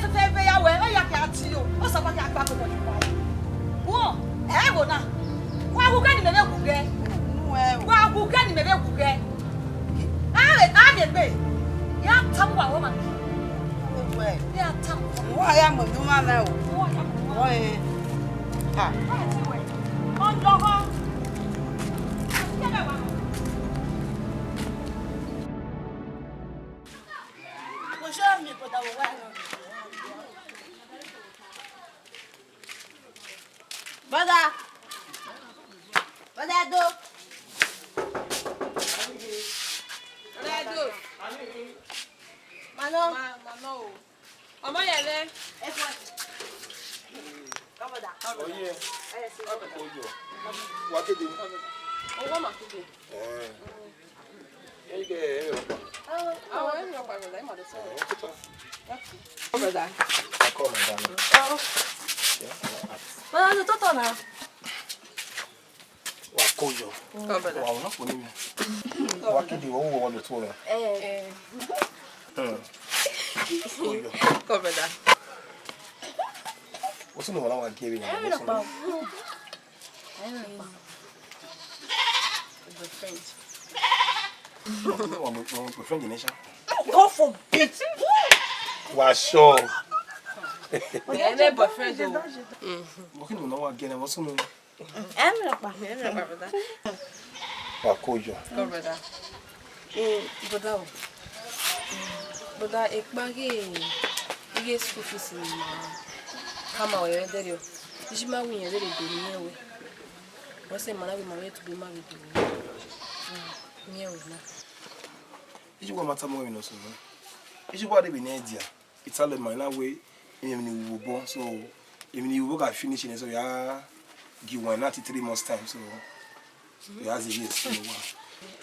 fẹfẹfẹ ya wẹ, ọ ya kha tie o, ọ sẹ ọkpa kha gba koko ni wa. Wọ, ẹ vbo na? Wa wu kẹ ne imẹ vbe wu ghẹ. Wa wu kẹ ne imẹ vbe wu ghẹ. A vbe, a vbe gbe. Ya tama uwa wẹ ma. Uwẹ. Ya tama. Uwa ya mu ẹdun mwa na o. Uwa ya mu. Uwẹ. Ha. Wa tie wẹ. Ọ lọghọ. Kẹ mẹ wa. Kò ṣe mi kò dàwọ̀ wá ẹ̀rọ. Brother. Brother Edo. Brother Edo. Mano. Ma, mano o. Ọmọ yẹn lẹ. Come, brother. Oye. Yes, yes. Oye. Wa kede. Owó ma kede. Eh. Ẹ gẹ ẹ rẹ ọkpa. Àwọn ẹ̀rọ ọkpa brother, ẹ máa dẹ sọ. Ẹ, ó tó. Brother. Akọ madam. Oh. Yeah, all right. Brother, you toto na. Wa koyo. Come, brother. Wa ọna kò ní mi. Wa kede wo wo lo to. Eh. Hmm. Koyo. Come, brother. What's in the one I want to give you? Ẹ rẹ ọkpa. Ẹ rẹ ọkpa. Boyfriend. Ọmọ, ọmọ boyfriend ni ṣá. God forbid. Wa sure. Ẹnẹ boyfriend o. Wọ́n kí ni wọ́n wá gẹ́nẹ́ wọ́n súnmọ́. Ẹ mìíràn pa, ẹ mìíràn pa, brother. Wa koyo. Come, brother. Eh, brother o. Brother, ekpa ghe, ighe school fees ni ma khama wẹ vbe ẹdẹrriọ. Iye ma wẹ irẹn vbe rre do ne irẹn wẹ. Wẹ sẹ ma na ghi ma vbe tugbe ma vbe do ne irẹn wẹ na. Iye uwa ma tama mwẹ emwi ne ọ sunu. Iye uwa rre vbe ne idea. Italọ ma na wẹ emwi ne I ru vbe obọ, so emwi ne I ru vbe obọ gha finish nẹ, so ya gie uwa na till three months time, so ya zẹ yes, so wa.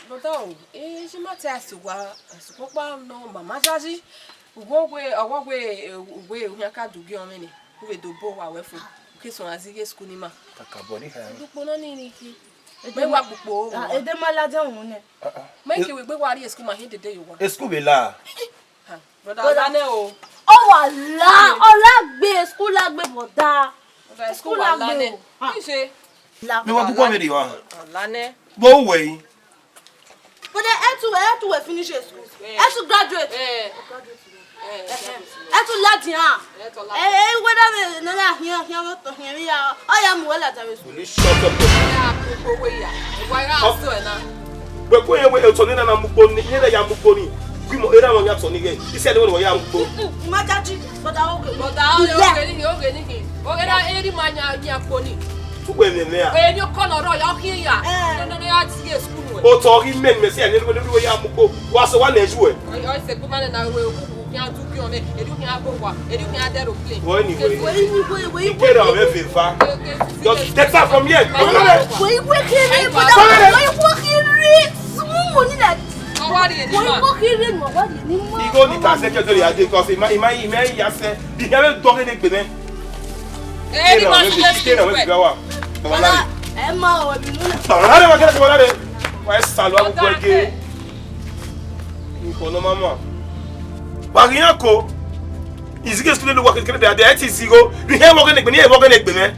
Brother o, eh, iye ma te asi uwa, asi uwa kpa nọ, ma ma yayi. Uwẹ, uwẹ, ọwọ uwẹ, uwẹ, uhian ka du gie ọmwẹ nẹ, u vbe do bọ uwa wẹ fo. Ke sọn a zẹ ighe school ni ma. Kakabọ ni kha. Dukpo na ni ni ki. Mẹ wa kpokpo o. Ah, ede ma ladian unu nẹ. Ah, ah. Mẹ ke wẹ egbe wa rrie school ma he dede ye uwa. E school vbe la. Ha, brother, brother, la nẹ o. Ọ wa la, ọ la gbe, school la gbe, brother. Brother, school school wa la la gbe nẹ. O. Ha. Kise? La. Mi wa kpokpo vbe rrie wa. Ọ la nẹ. Vbo uwẹ yi? But then, ẹ tu, ẹ tu wẹ finish school. Eh. Ẹ tu graduate. Eh. Eh, ẹ tu ladian. Ẹ tu ladian. Eh, eh, whether we no ya hian, hian, we to hian, we ya, ọ ya mu wẹ ladian vbe school. Will you shut up your mouth? Ya koko we ya. Wa ya so na. Wẹ kue yẹn wẹ otọ ne na mu ugbo ni, ne ya mu ugbo ni. Gu mọ, erha wọn ya tọ ni ghe. Isi ẹdẹ wẹ ya mu ugbo. Mm, mm, ima jaji, but I okay. But I okay, okay, okay, okay. Okay, na eri ma nya, nya kpo ni. Tuwẹ nene a. Eni ọkọ nọ rọ ya, ọ khian ya. Eh. No, no, no, ya ti ye school nuẹ. Otọ ghi mẹ, mẹ si ẹre ne wẹ ya mu ugbo. Wa sẹ wa nẹ ju ẹ. Ọ, ọ, sẹ gbe ma nẹ na wẹ, u, u khian tu khian mẹ, eri u khian bo wa, eri u khian dẹ aeroplane. Wẹ ni wẹ. Wẹ ni wẹ, wẹ ni wẹ. Get out of here, fa. Just get out from here. Come on. Wẹ ni wẹ kere, brother. Wẹ ni wẹ kere. Small money like this. Ọ wa rhie ni ma. Wẹ ni wẹ kere, wẹ ni wẹ. Igho ni ka sẹ kẹdẹ ya de, 'cause ima, ima, ima ya sẹ. Bi hẹ vbe dọghe ne gbe nẹ. Eri ma si de si. Kere, kere, kere, wa. Baba la. Ẹ ma o, ebi nu na. Baba la, wa kere, baba la. Wa salọ agogo ẹge. Nko nọ mama. Wa ghi yan ko. Izighi esu lele uwa kekere dade, ẹ ti zigho. Ni hẹ vbe ọghe ne egbe, ni hẹ vbe ọghe ne egbe mwẹ.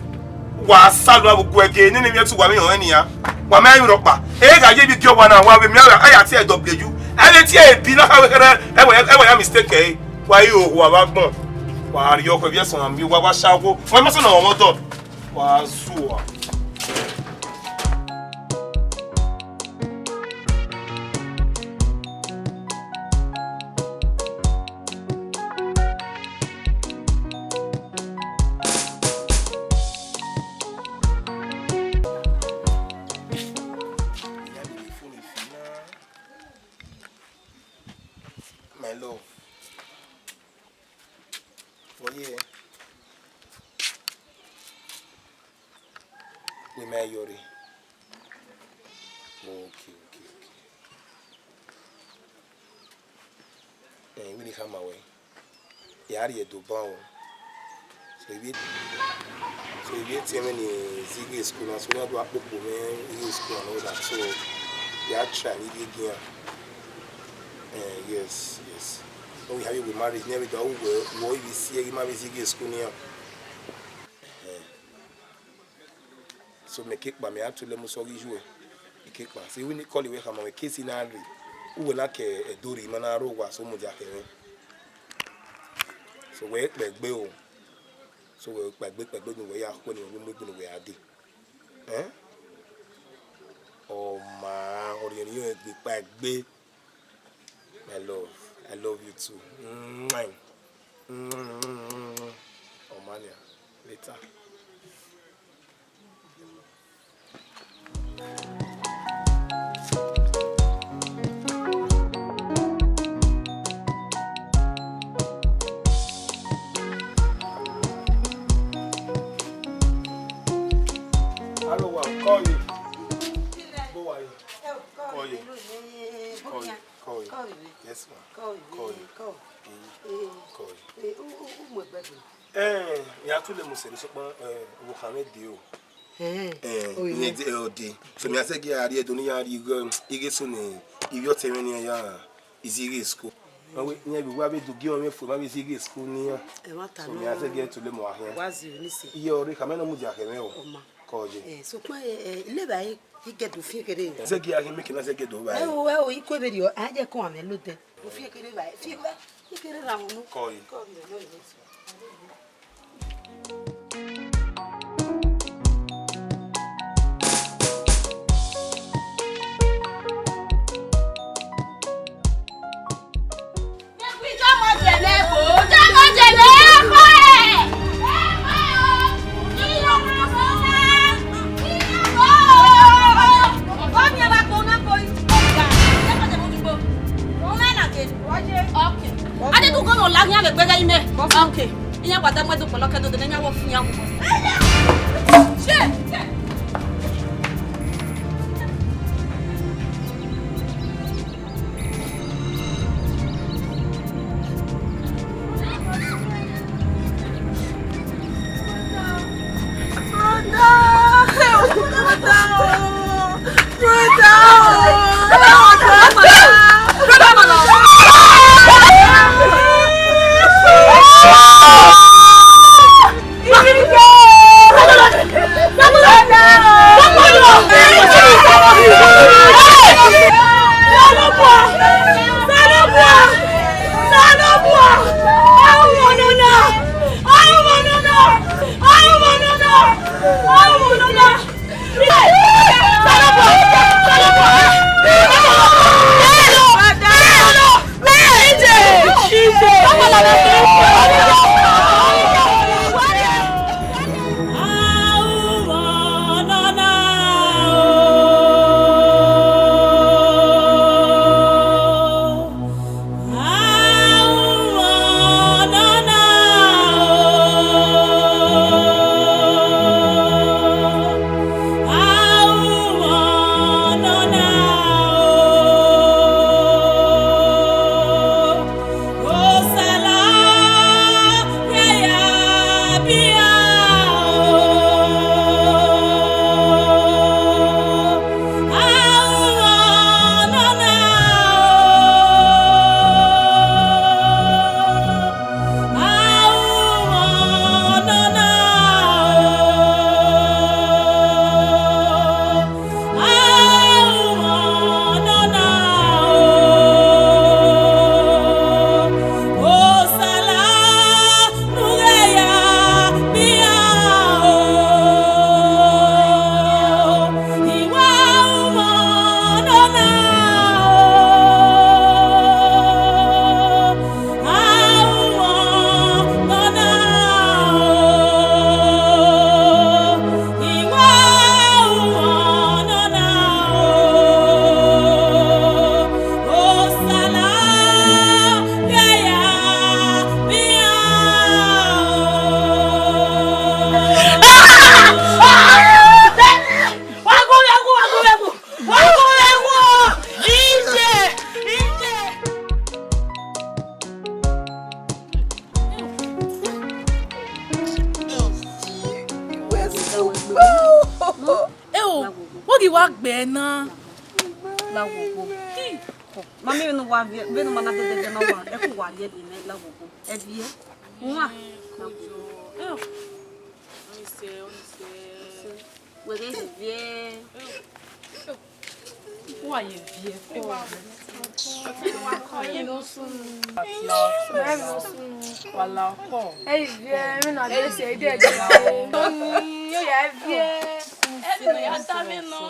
Wa salọ agogo ẹge, nene emwi ẹtu wa mwẹ họn nian. Wa ma emwi rhọkpa. E gha ye vbe igie owa na, wa vbe miẹn a ya tie W. Ẹ vbe tie ebi na kha wẹ kherhe, ẹ wẹ, ẹ wẹ ya mistake ẹre. Wa i ho, wa vbe agbọn. Wa rhie ọkhuẹ vbe ẹsọn na miẹn uwa, wa sha wo. Wa ma sẹ ne ọ mwẹ ọdọ. Wa zuọ. My love. Oye. Wẹ ma yọ rre. Okay, okay, okay. Eh, wẹ ne I khama wẹ. Ya rhie do ban o. So, ivbi, so, ivbi etiẹn mwẹ ni zẹ ighe school na, so, na do akpokpo mwẹ ighe school and all that. So, ya try ni gie gian. Eh, yes, yes. When we have you with marriage, never do we, we even see, you might be zẹ ighe school ni. Eh. So mẹ ke kpa, mẹ a tu lẹ mu sọ ghi yu ẹ. Mẹ ke kpa. So, wẹ ne I call wẹ khama wẹ case na rre. Uwẹ na ke ẹdẹ rre, ima na rre owa, so mudia khẹ mwẹ. So wẹ kpẹgbe o. So wẹ kpẹgbe, kpẹgbe ne wẹ ya khuẹ ne wẹ mu egbe ne wẹ ya dee. Eh? Ọ ma, ọ rhie ne irẹn gbe kpaegbe. My love, I love you too. Mwah. Ọ ma nia, later. Aro wa, call you. Bọ wa ye. Call you. Call you. Call you. Yes, ma. Call you. Call you. Mm. Call you. Eh, ya tu lẹ mu sẹ ni sokpan, eh, wo khan mwẹ dee o. Eh, eh, oh, yeah. Ode. So mi a sẹ gẹ a rhie do ne iran rhie ighe, ighe so ne ivbi ọtẹn mwẹ ne iran ya zẹ ighe school. Ma wẹ, iran vbe wa vbe do gie ọmwẹ fo, ma vbe zẹ ighe school ne iran. Ẹ ma ta. So mi a sẹ gẹ tule mu ahian. Wa zẹ ni se. Iye ọre khama ne ọ mudia khẹ mwẹ o. Ọ ma. Kọ ye. Eh, sokpan, eh, eh, ileva, eh, igẹdo fi kere. Zẹ gẹ a ghi make na zẹ gẹ do ba. Ẹ o, ẹ o, ikue vbe rriọ, a jẹ kọ amẹ lo dẹ. Fi kere ba, fi ba, fi kere ra unu. Kọ ye. Kọ ye, no, no. Okay, iran wa da mu ẹdẹ okpọlọ kẹ dode ne iran wọ fi iran wu. Eo, wọ ghi wa gbe na. Lawogo. Ma miẹn vbene uwa viẹ, vbene uwa na dẹdẹ viẹ na wa, ẹkhu wa rhie de mẹ lawogo. Ẹ viẹ. Uwa. Eo. Wẹ ghe viẹ. Uwa ye viẹ. Wa la ọkọ. Ẹ viẹ, emwi na dẹ sẹ, ẹ dẹ dẹ. Tony, yo ya viẹ. Ẹ nọ ya da mwẹ nọ.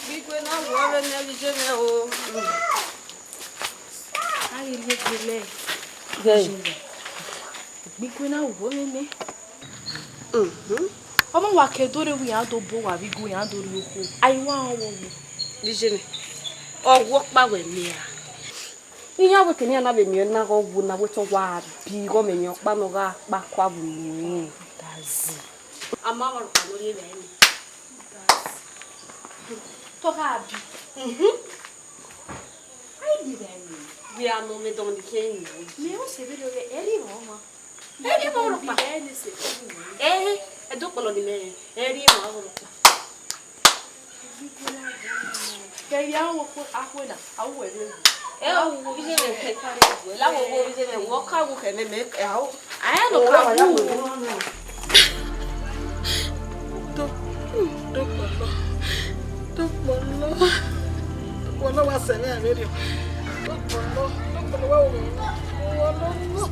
Gbe igue na wọ vbe ne vbe iye mwẹ o. A ghi rhie egbe nẹ. Gbe igue na wọ vbe nẹ. Mhm. Ọmọ wa ke do rre, iran do bo wa vbe igue, iran do rhie okhuo. A i wa rẹn ọvbokhan. Vbe iye mwẹ, ọghuẹ ọkpa wẹ miẹn ra? Iran wẹ kene iran na vbe miẹn na ghe ọghe na, wẹ te ọ wa bi ighẹ ọmọ emwi ọkpa ne ọ gha kpa kua vbe unu. Dazi. A ma vbe ọkpa ne ọ rhie vbe ẹre. Dazi. Te ọ gha bi. Mhm. A i bi vbe ẹre. Vbe a nọ mwẹ dọn ni khian ni. Mẹ ọ sẹ vberriọ ghẹ, ẹ rhie mwẹ ọmwa. Ẹ rhie mwẹ ọmwa. Ẹ, ẹdẹ okpọlọ ni mẹ, ẹ rhie mwẹ ọmwa. Kẹ ya wo ko akhuẹ na, a wu ẹre. Ẹ o, iye mẹ, la wo wo iye mẹ, wo ka wo khẹ mẹ, mẹ, ẹ, a o. A ya nọ ka wu. Do, do kpọlọ, do kpọlọ, do kpọlọ wa sẹ mẹ vberriọ. Do kpọlọ, do kpọlọ wa wo mẹ. Wo lo lo.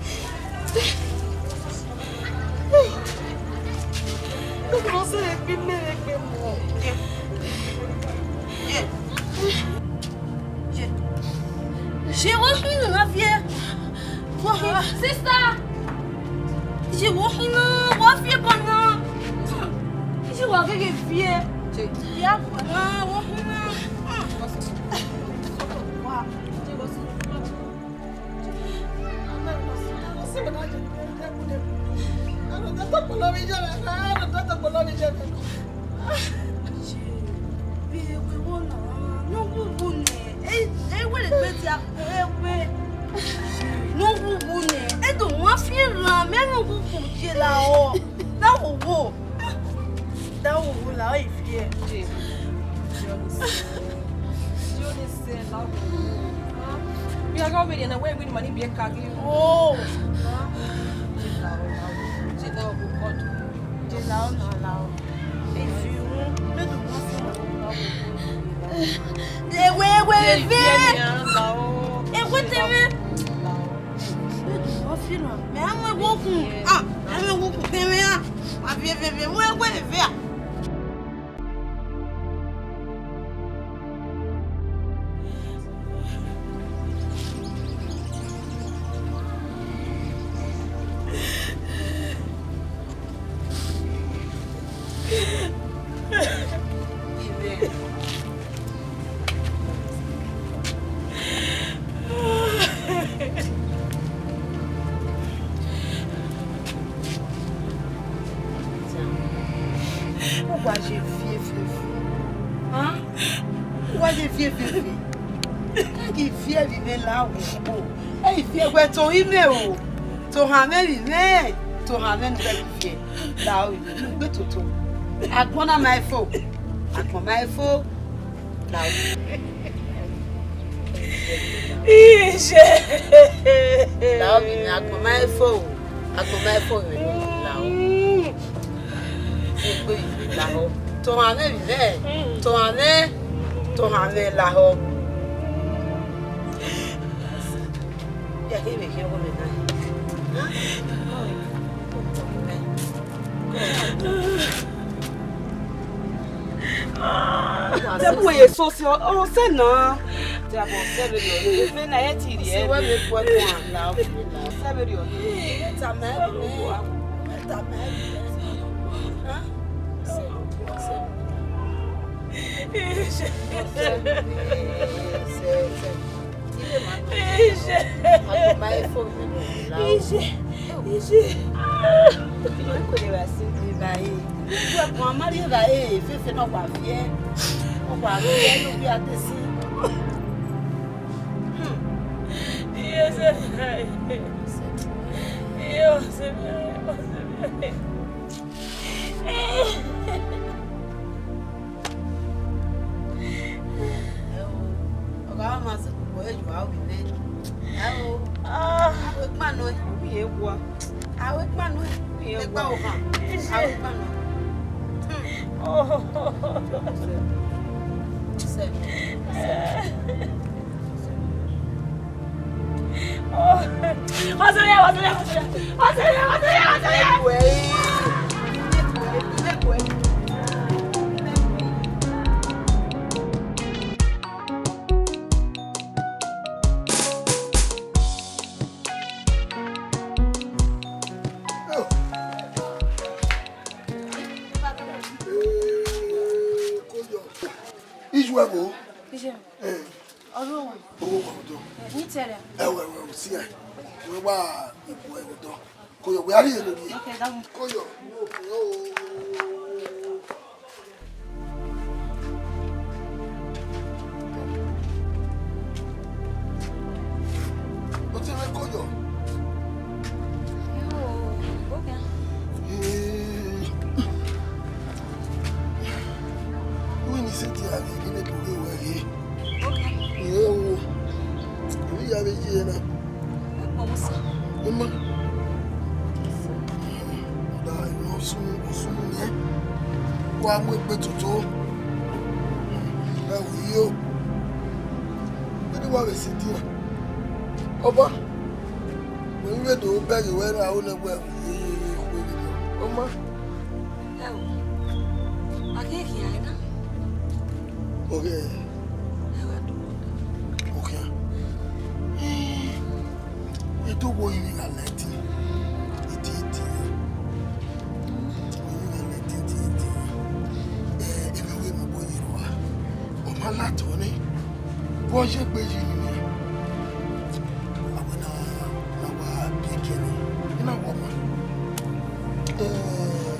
Nobody say egbe mẹ egbe mọ. Ye. Ye. Ye, wo hin na viẹ. Wo hin. Sister. Ije, wo khin na, wa fi ẹbọ na. Ije, wa gele viẹ. Ya bọ na, wo khin na. Vbe ẹvbo na, ne uwu uwu nẹ, e, e wẹ egbe dia, egbe. Ne uwu uwu nẹ, e do wan fi eran, mẹ ne uwu uwu ye la ọ. Da wo wo. Da wo wo la ọ, e viẹ. Je. Je oni se. Je oni se la wo. Bi a gha vbe rhie na, wẹ vbe ni ma ni biẹ ka ghi. Oh. Je la ọ, la ọ. Je la ọ, la ọ. Je la ọ na, la ọ. Ewe, ewe, ewe. Ewe tẹmwẹ. Mẹ a mu ewu okun. Ah, mẹ a mu ewu okun tẹmwẹ a. Ma viẹ, viẹ, viẹ, mu ewe, ewe a. Uwa ye viẹ viẹ viẹ. Uwa ye viẹ viẹ viẹ. Ẹ ghi viẹ vbe imẹ la wo kpo. Ẹ ghi viẹ wẹ to imẹ o. To han mwẹ vbe imẹ. To han mwẹ ne uwẹ ghi viẹ. La o, ne u gbe toto. Agbọn na ma fo. Agbọn ma fo. La o. Ije. La o, vbe imẹ, agbọn ma fo. Agbọn ma fo vbe imẹ. La o. Egbe lahọ. To han mwẹ vbe imẹ. To han mwẹ. To han mwẹ lahọ. Ya khe vbe khian ọghe mwẹ na. Te bu ye so si ọ sẹ na. Te abo sẹ vbe rriọ. Efe na e ti rhie. Si wẹ vbe kue kuan la. Sẹ vbe rriọ. Tama ẹre. Tama ẹre. Ha? Sẹ, sẹ. Sẹ, sẹ, sẹ. Ije. Agbọn ma fo vbe imẹ la o. Ije. Ije. Ije. Eva e. Uwẹ kọn a ma rhie eva e, Efe ne ọ wa viẹ. Ọ wa viẹ ne uwẹ a te si. Hmm. Iye sẹ. Iye sẹ. Ọ gha ma sẹ koko, e ju aro vbe imẹ. Aro. Ah. Aro ekpa nọ. Uye wa. Aro ekpa nọ. Uye wa. Ekpa ohan. Aro ekpa nọ. Hmm. Oh. Sẹ. Sẹ. Iju ẹvbo. Ije. Eh. Ọrọre. Owọ wa odọ. Ni tẹrẹ. Ẹwẹ, ẹwẹ, usi ẹ. Wẹ wa ibu ẹvbo odọ. Koyọ, wẹ a rhie lori. Okay, that one. Koyọ. Otẹn mwẹ Koyọ. Yo, okay. Eh. Uwẹ ni sẹtin a ghe, ghe ne do ghe wẹ ghe. Okay. Ẹ wo. Emwi ya vbe ye na. Ọmọ. Da, ọ sun, ọ sun nẹ. Wa mu egbe toto. Ẹ wo yo. Vbene wa vbe sẹ dia. Ọba. Wẹ vbe do bẹghe wẹ ra, o nẹ wẹ, ye, ye, ye, khuegbe. Ọma. Ẹ o, a ghi khian na. Oke. Ẹ wa do. Oke. E do wo yin gha lẹ ti. Iti, iti. Vbe ọ ye egbe yi ni nian? Avbe na, na wa biẹ kẹre, I na wọ ọmwa. Eh,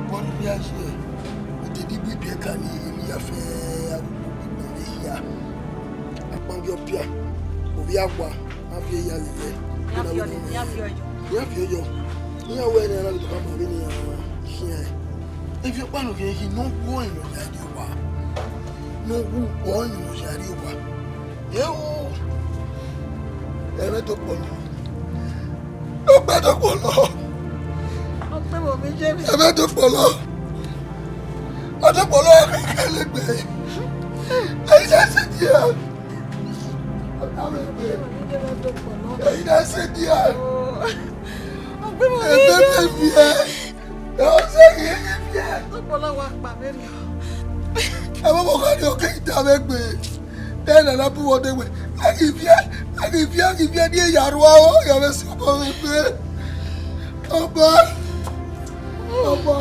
vbe ọ rhirhi a ye, u te di bu ibiẹka ni, emwi ya fẹ agbogbo vbe hia. Akpangiọ pia, ovbi awa, a viẹ ya lele. Iran viọ ni, iran viọ yọ. Iran viọ yọ. Iran wẹ ne a na vbe do khama vbene iran khian. Ivbi ọkpa ne ọ khian khin ne ọ wu ọnrẹn ne ọ ya rrie owa. Ne ọ wu ọnrẹn ne ọ ya rrie owa. Eo, ẹmwẹ do kpọlọ. Ọkpa do kpọlọ. Ọkpa vbe ovbi ye emwi. Ẹmwẹ do kpọlọ. Ọ do kpọlọ, ọ kẹkẹ lẹ gbe. Ẹyin na sẹ dia. Ọ kẹkẹ lẹ gbe. Ẹyin na sẹ dia. Ọkpa vbe ovbi ye emwi. Ẹ, ọ sẹ ghi ye emwi. Ọkpọlọ wa kpa vberriọ. Ẹ vbe ọmọ kha ni ọ keghi da mwẹ gbe. Te na na bu wẹ ọdẹ wẹ, a ghi viẹ, a ghi viẹ, a ghi viẹ, ne I ya rua o, ya vbe si ọkọ mwẹ gbe. Ọba, ọba.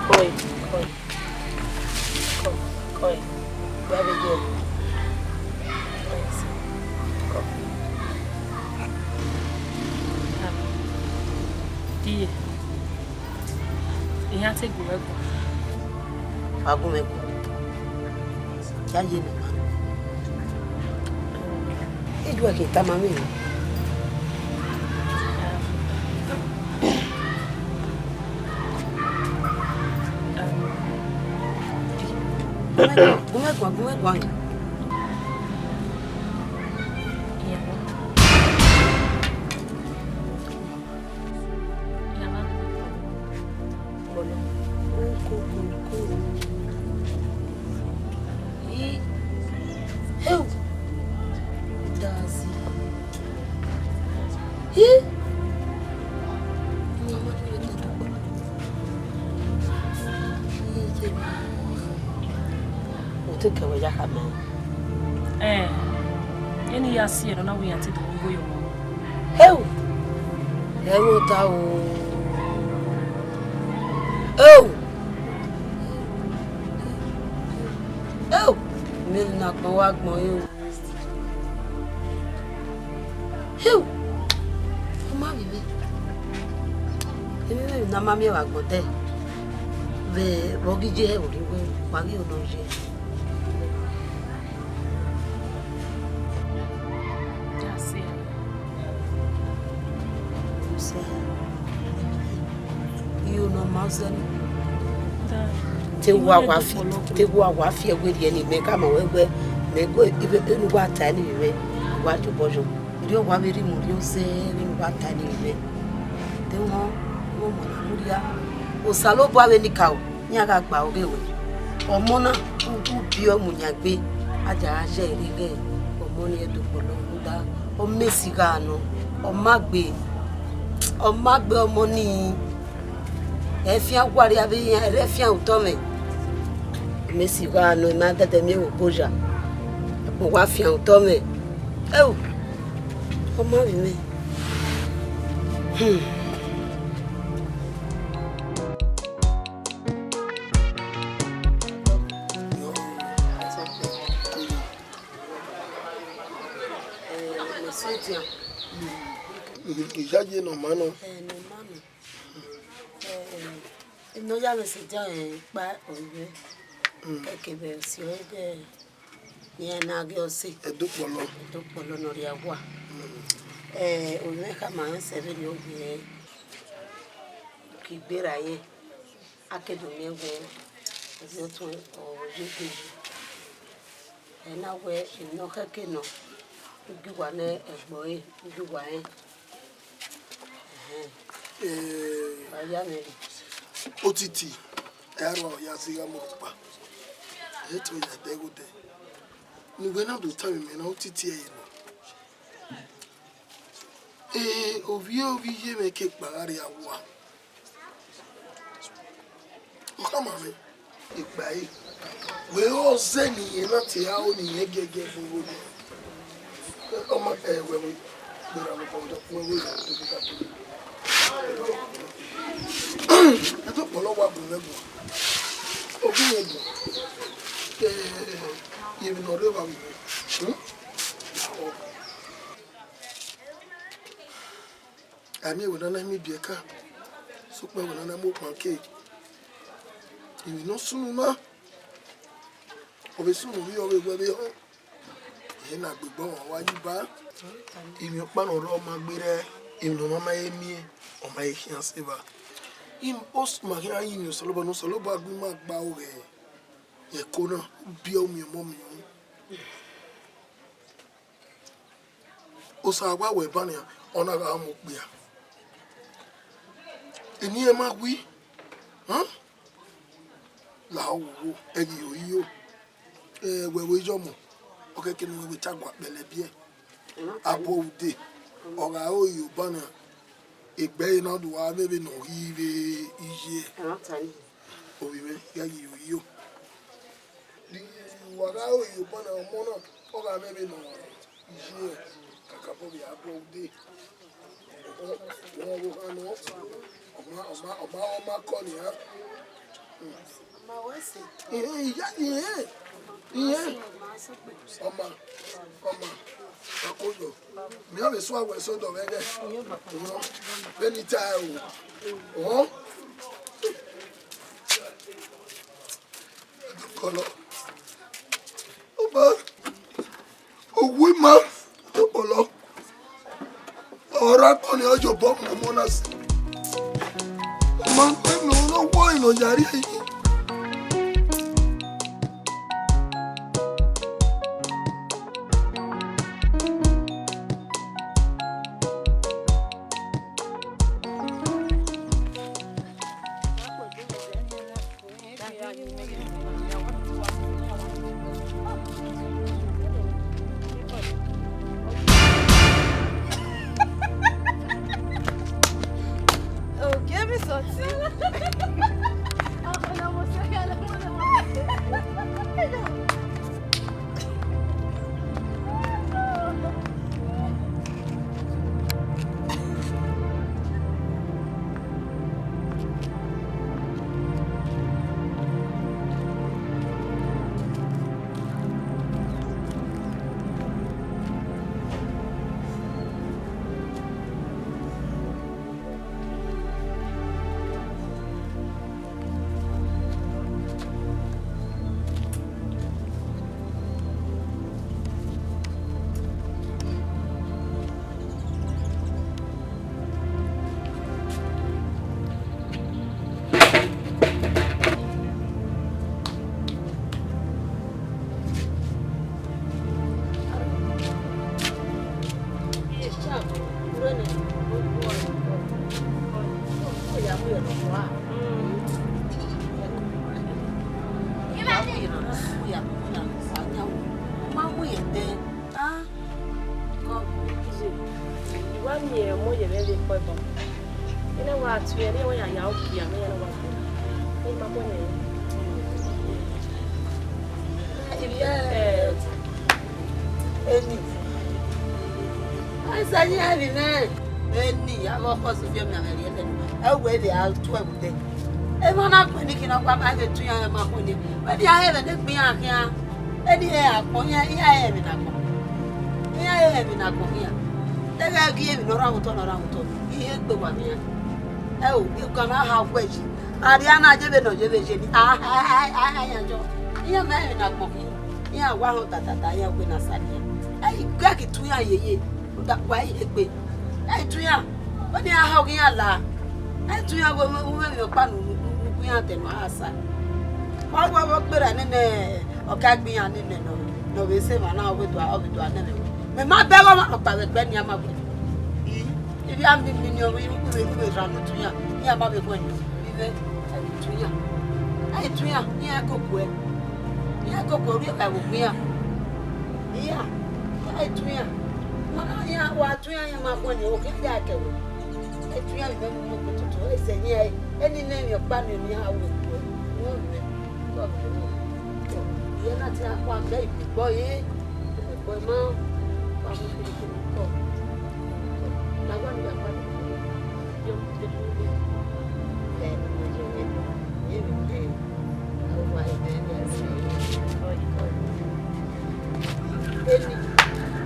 Kọe, kọe, kọe, kọe, gba vbe ye. Kọe, kọe. Iye, iran te gu mwẹ guan. A gu mwẹ guan. Ya ye ne ima. Ijuẹ ke tama mwẹ. Gu mwẹ guan, gu mwẹ guan. Ko, ko, ko, ko. Ih, heu. Dazi. Ih. Ih, ye. Ọ te kẹ wẹ ya khama. Ẹn, eni ya si ẹre nọ na wẹ iran te do igho ye ọmọ. Heu! Ẹmwata o. Eu! Eu! Mẹ ne agbọn wa gbọn yo. Heu! Ọ ma vbe mwẹ. Emwi mwẹ ne a ma miẹn vbe agbọn dẹ. Vbe, vbe ọ ghi ye hẹ vbe orhiọn wẹ, wa ghi nọ ye. Iyo ne ọ ma zẹ ni. Te wa wa fi, te wa wa fi ẹwe rhie ne imẹ khama wẹ wẹ, mẹ gu ivbe ne uwa ta ni vbe mwẹ, wa tobọ yọ. Erriọ wa vbe rhie mu rhiọn zẹ vbene uwa ta ni vbe mwẹ. Deghẹ ọ ma na mudia, Osanobua vbe nikaro, iran gha gba ọghe ruẹ. Ọmọ na, u, u biẹ mu yan egbe, a dia gha ye ẹre ighẹ ọmọ ni ẹdokpolo rhunmwuda, ọ mẹ esi gha nọ, ọ ma gbe, ọ ma gbe ọmọ ni, ẹ fian guarria vbe iran, ẹre ẹ fian otọ mwẹ. Ọ mẹ esi gha nọ, ima dẹdẹ miẹn vbe oboya, agbọn wa fian otọ mwẹ. Ẹo, ọ ma vbe mwẹ. Hmm. Iyayi ne ọ ma nọ. Ẹ, ne ọ ma nọ. Ẹ, ẹ, ne ọ ya vbe sẹ edian kpa ọvbe. Kẹkẹ vbe si ọre dẹ. Iran na ghe ọse. Ẹdokpolo. Ẹdokpolo ne ọ rhia owa. Mm. Eh, ovbi mwẹ khama rẹn sẹ vberriọ wẹẹ, ke I gberra ye, a ke do miẹn wẹẹ, ovbi ọtuẹn ọ ye egbe yi. Ẹ na wẹẹ, emwi ne ọ khẹke nọ, u gie uwa ne ẹgbẹe ọre, u gie uwa rẹn. Ẹhẹn. Eh, wa ya mwẹ rre. Otiti, ẹ ra rua ya zẹ igho mu ọkpa. Ẹ te ya dẹ igho dẹ. Ne uwẹ na do tama imẹ na, otiti ẹre nọ. Eh, ovbi ovbi iye mwẹ ke kpa gha rrie owa. Ọ khama mwẹ. Ikpa ẹre, wẹ ọ zẹ ne irẹn na te aro ne irẹn giẹgiẹ vbe igho nii. Ọ ma, ẹ, wẹ, wẹ, gberra vbe ọkọ, wẹ, wẹ, wẹ, wẹ, wẹ, wẹ. Ẹdẹ ọkpọlọ wa gu mwẹ guan. Ọ gu mwẹ guan. Ẹ, emwi ne ọ rre evba vbe mwẹ. Hmm? A miẹn ẹvbo ne a na miẹn ibiẹka, sokpan ẹvbo ne a na mu okpan ke. Emwi ne ọ sunu na, ọ vbe sunu vbe ọ vbe wẹ vbe họn. Ẹre na gbe egbe ọmwa wa yi ba. Emwi ọkpa ne ọ rrọọ ma gberra, emwi ne ọ ma ma he miẹn, ọ ma he khian sẹ evba. Im-, os-, ma khian yin emwi Osanobua ne Osanobua gu ima gba aro ghẹ ẹko na, u biẹ u miẹn ọmọ miẹn unu. Osa wa wẹ ba nian, ọ na gha mu okpia. Eni ẹn ma wi, hẹn? La ọ wo, ẹ ghi yo yo. Ẹ, wẹ vbe yọmọ, ọ kẹkẹ ne uwẹ vbe ta gua kpẹlẹ biẹ. Abọ ude, ọ gha ro yo ba nian, egbe ẹre na do wa vbe vbe ne ọ ghi vbe iye. Ovbi mwẹ, ya ghi yo yo. Wa gha ro yo ba nian, ọmọ na, ọ gha vbe vbe ne ọ iye kakabọ vbe abọ ude. Ọ, ọ, ọ, ọ, ọ ma, ọ ma, ọ ma, ọ ma kọ nian. Ihẹn, iya, ihẹn, ihẹn. Ọma, ọma, ọkoyọ. Mẹ ọ vbe sua wẹ sẹ odọ vbe ẹghẹ. Vbene I ta ẹre o. Họn. Kọlọ. Ọba. Owu ima, ọkpọlọ. Ọre akpọ ni ọ ye obọ mu ọmọ na si. Ọ ma gbe ne ọ wọ ẹre ne ọ ya rrie yi. Oh, give me something. I wa miẹn ọmọ ye vbe ẹvbo ẹbọ. Ena wa tuẹ, ne wa ya ya okia, ne ya wa tuẹ. Ni ma ko ne. Ivie, eh, eni. Ai sa ni ai vi mẹ. Eni, a vọ kọ Sofia mi amẹ riẹnrẹn. Ẹ wẹ vbe a tuẹ vbe odẹ. Emwa na kpẹn ni khin ọkpa ma vbe tu iran ma khuẹn ni. Vbene a he vbe ne egbe iran khian, eni he a kpọn iran, iran he emwi na kpọn. Iran he emwi na kpọn khian. Te ghẹ gie emwi ne ọ rhan otọ, ne ọ rhan otọ, I he gbe wa vbe iran. Ẹ o, I kan na ha wẹ yi. Arria na ye vbe ne ọ ye vbe ye ni. A, a, a, a, a, iran yọ. Iran ma emwi na kpọn khian. Iran wa họn tatata, iran gbe na sa nian. Ẹ i gẹ ghi tu iran yeye. Rhunmwuda wa i he gbe. Ẹ i tu iran, vbene iran họghe iran la, ẹ i tu iran vbe umwemwi ọkpa ne u gu iran dẹ ne ọ gha sa. Ma wẹ vbe ọ gberra nene ọka egbe iran nene nọ, ne ọ vbe sẹ emwa na, ọ vbe do, ọ vbe do nene. Mẹ ma bẹghe ọmwa nọkpa vbe ẹgbẹ nian ma wẹ. I, ivbi a mi, mi ni ọ vbe, vbe, vbe rhan ne u tu iran, iran ma vbe khuẹn ni. Ivbi ẹ i tu iran, ẹ i tu iran, iran koko ẹ. Iran koko rri evbavbe okpia iran. Iran, ẹ i tu iran. Ma na iran, wa tu iran, iran ma khuẹn ni, okhian ya kẹ wẹ. Ẹ i tu iran vbe imẹ mu mu okpototọ, ẹ i sẹ iran ẹre, eni ne emwi ọkpa ne iran ru ẹre. Iye na te akhuẹ gbe igbọ ye, igbọ ma, wa mu kiri kiri kọ. Na wa ni ya pa ni. Eni,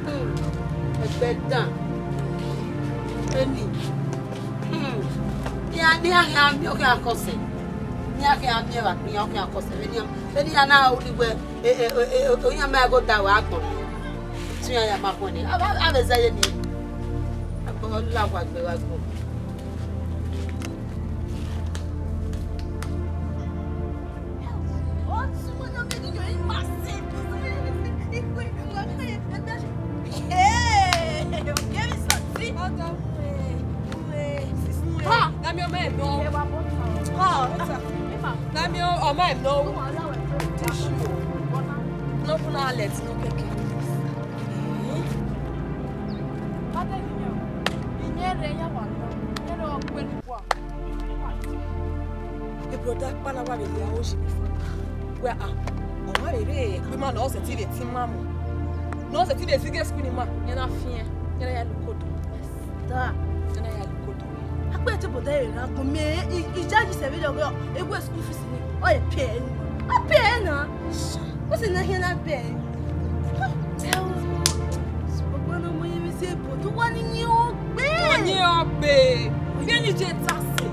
hmm, ẹgbẹ dan. Eni, hmm, iran, iran khian miẹn okhian akọsẹ. Iran khian miẹn vbe akpa iran okhian akọsẹ. Vbene iran, vbene iran na ru wẹ, e, e, e, e, iran ma gho da wẹ agbọn. Te iran ya ma khuẹn ni. A, a, a vbe zẹ ye ni. Agbọn la wa gbe wa gbọ. Ha! Na miẹn ọmọ ẹre nọ. Ha! Na miẹn ọmọ ẹre nọ. Tissue. No funa let no keke. E brother kpala wa vbe ya o shi before. Wẹ a, ọ ma vbe rre ẹkpe ima ne ọ sẹtin vbe tin ima mu. Ne ọ sẹtin vbe zighe school ni ima, iran na fiẹn, iran na ya lukodo. Da. Iran na ya lukodo. Akpẹ te brother rẹ gha gbọn mẹ, i, i judge sẹ vbe lọghọ, e wẹ school fees ni, ọ e pay ẹre ni. Ọ pay ẹre na. What's in here na pay? Tell us. Ọgbọn ọmọ yẹn vbe zẹ ebo, do wa ni yin ogbe. Ọ yin ogbe. Vbene I je ta sẹ.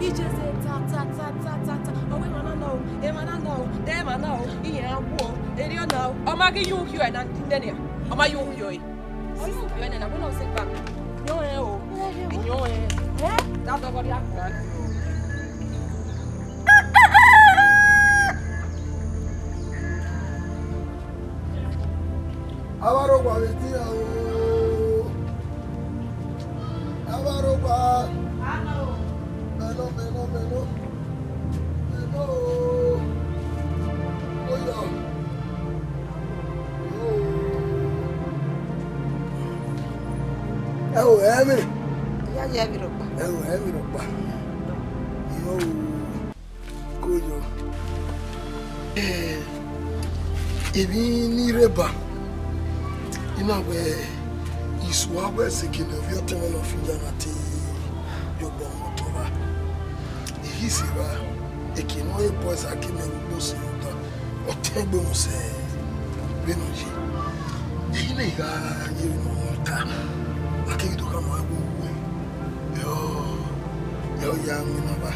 I je zẹ ta, ta, ta, ta, ta, ta. Ọ wẹ emwa na na o, emwa na na o, de emwa na o, iran wo, erriọ na o. Ọ ma ghi ye uhio ẹre na, nene a. Ọ ma ye uhio ẹre. Ọ ye uhio ẹre na, wẹ na ọ sẹ gba. Yọn ẹre o. Yọn ẹre. Eh? Da dọghe ọrria. Avbe arogba vbe dia o. Avbe arogba. Mẹ nọ, mẹ nọ, mẹ nọ. Mẹ nọ o. Oyọ. Ẹ o, ẹ mwẹ. Iya, ya vbe rhọkpa. Ẹ o, ẹ vbe rhọkpa. Iyo. Koyo. Eh, emwi ni rre ba, I na wẹ, I suẹn wẹ sẹ eke ne ovbi ọtẹn mwẹ ne ọ fi ya na te ye obọ mwẹ otọ ra. I ghi sẹ evba, eke ne ọ re boys a ke mẹ vbe ugbo sẹ ọta, ọtẹn gbe mu sẹ vbene ọ ye. Ehe ne I gha ye vbe ne ọ ta, a keghi do khama ẹn wẹ, wẹ, yọ, yọ ya winna ba.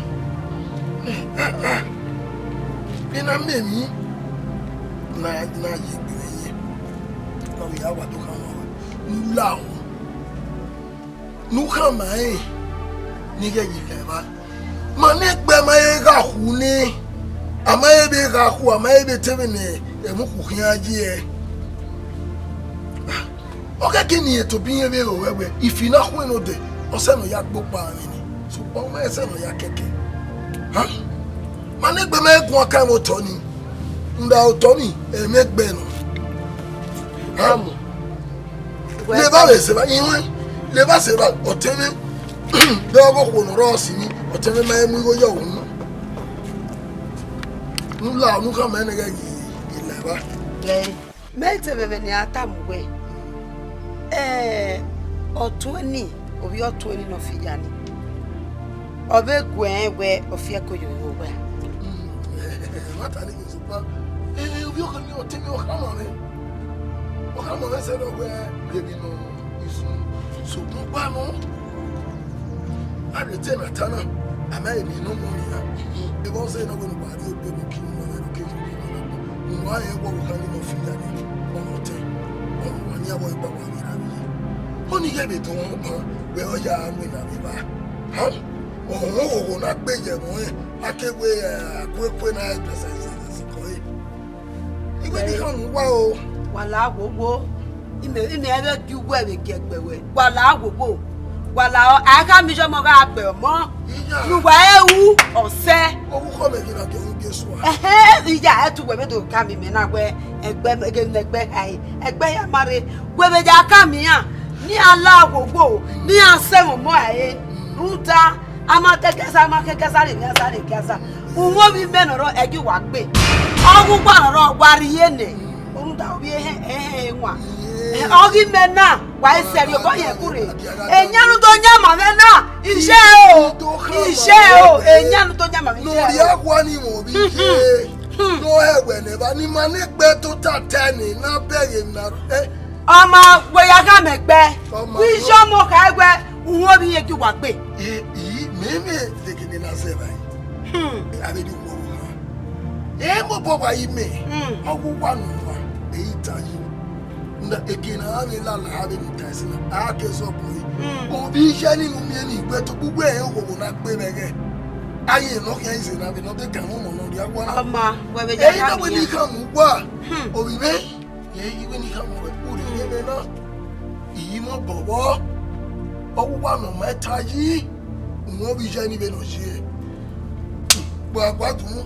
Vbene a miẹn emwi na, na ye egbe mwẹ ye, na vbe ya wa do khama ruẹ, ne u la ru, ne u khama rẹn, ne I ghẹ ye la evba. Ma ne egbe ma he gha khu nẹ, a ma he vbe gha khu, a ma he vbe te vbe ne ẹmwẹ ukhu khian ye. Ọ khẹke ne irẹn tobọ irẹn vbe ro wẹ, wẹ, ifi na khuẹn ne odẹ, ọ sẹ ne ọ ya gbe okpa mwẹ ni, sokpan ọ ma sẹ ne ọ ya kẹkẹ. Ha? Ma ne egbe ma he guan kan ẹmwẹ otọ ni, rhunmwuda otọ ni, ẹmwẹ egbe nọ. Ha? Leva vbe sẹ evba, iruẹn, leva sẹ evba, ọtẹn mwẹ, de ọghe okhuo ne ọ rrọọ si ni, ọtẹn mwẹ ma he mu igho yọ unu. Ne u la, ne u khama ẹn ne ghẹ ghi, ghi la evba. Ẹ, mẹ te vbe vbe ne a tama uwẹ, ẹ, ọtuẹn ni, ovbi ọtuẹn ni ne ọ fi ya ni, ọ vbe guẹ rẹn wẹ ọ fi ẹko ye owa. Ẹmwata ni ghi sokpan, eh, ovbi ọkhan ni ọtẹn mwẹ, ọ khama mwẹ. Ọ khama mwẹ sẹ ne ọ wẹ, rhie emwi nọ isun, sokpan ọkpa nọ. A rhie etẹn ne a ta na, a ma emwi ne ọ mọ nian. Evba ọ zẹ ne ọ wẹ ne uwa rhie egbe ne uki ne uwa mwẹ ne ọ ke ye uwa na. Uwa rẹn wẹ ọvbokhan ni ne ọ fi ya ni, ọ nọ otẹn. Ọ nọ uwa ni a wẹ gba uwa vbe ra vbe ye. Ọni ghẹ vbe do ọmọ ọkpa, wẹ ọ ya winna vbe evba. Ha? Ọmọ oghogho na gbe ye ẹmwẹ ọnrẹn, a ke wẹ, eh, akuekue na ẹgbẹsẹ ẹsẹsẹ kọe. Iwẹ ni khama uwa o. Wa la wowo. Imẹ, imẹ vbe gie uwẹ vbe gie ẹgbẹ wẹ. Wa la wowo. Wa la, a i khama iyọmọ gha gbe ọmọ. Iya. Ne uwa ru ọsẹ. Ọvbokhan mẹ ghi na gie ru Jesu a. Ẹhẹn, iya, ẹ tu wẹ vbe do khama imẹ na wẹ ẹgbẹ, ghe ne ẹgbẹ khae, ẹgbẹ ya ma rre. Wẹ vbe ya khama iran, ne iran la wowo, ne iran sẹ ẹmwẹ ọmọ rae. Rhunmwuda, a ma te Gaza, a ma khin Gaza rre, ne a sa rre Gaza. Uwẹ ovbi mẹ nọ rọ ẹgi wa gbe. Ọghe uwa nọ rọ wa rhie nẹ. Rhunmwuda ovbi ehẹn ehẹn wan. Ọghe mẹ na wa i sẹrriọ obọ yẹn gure. Eyan ne u do yan ma mwẹ na, iye o. Iye o, eyan ne u do yan ma mwẹ, iye o. Nori akhua ni mwẹ ovbi ye. No hẹ wẹ nẹ evba ni ma ne egbe tota tẹ ne na bẹghe na. Ọ ma wẹ ya gha mẹ gbe. Ọ ma wẹ ya gha mẹ gbe. Wẹ iye ọmọ kha wẹ, uwẹ ovbi ye gi wa gbe. I, i, mẹ mẹ degene na zẹ evba. Hmm. Avbe ni wo ha. E mobọ wa yi mẹ. Hmm. Ọ wu wa nọ wa. E i ta yi. Na eke na avbe lala avbe ni ta ẹse na. A ke zọ bọ yi. Hmm. Ovbi iye ni nu miẹn ni gbe to gbugbe e owowo na gbe vbe ẹghẹ. Aye nọ khian ize na vbe nọ de kan ọmọ nọ ria wa na. Ọ ma, wẹ vbe ya. E na wẹ ni kha mu wa. Hmm. Ovbi mẹ. Ye iwe ni kha mu wẹ urhi ye vbe na. Iyi mọ bọbọ. Ọ wu wa nọ ma ta yi. Uwẹ ovbi iye ni vbe nọ ye. Wa gua dun,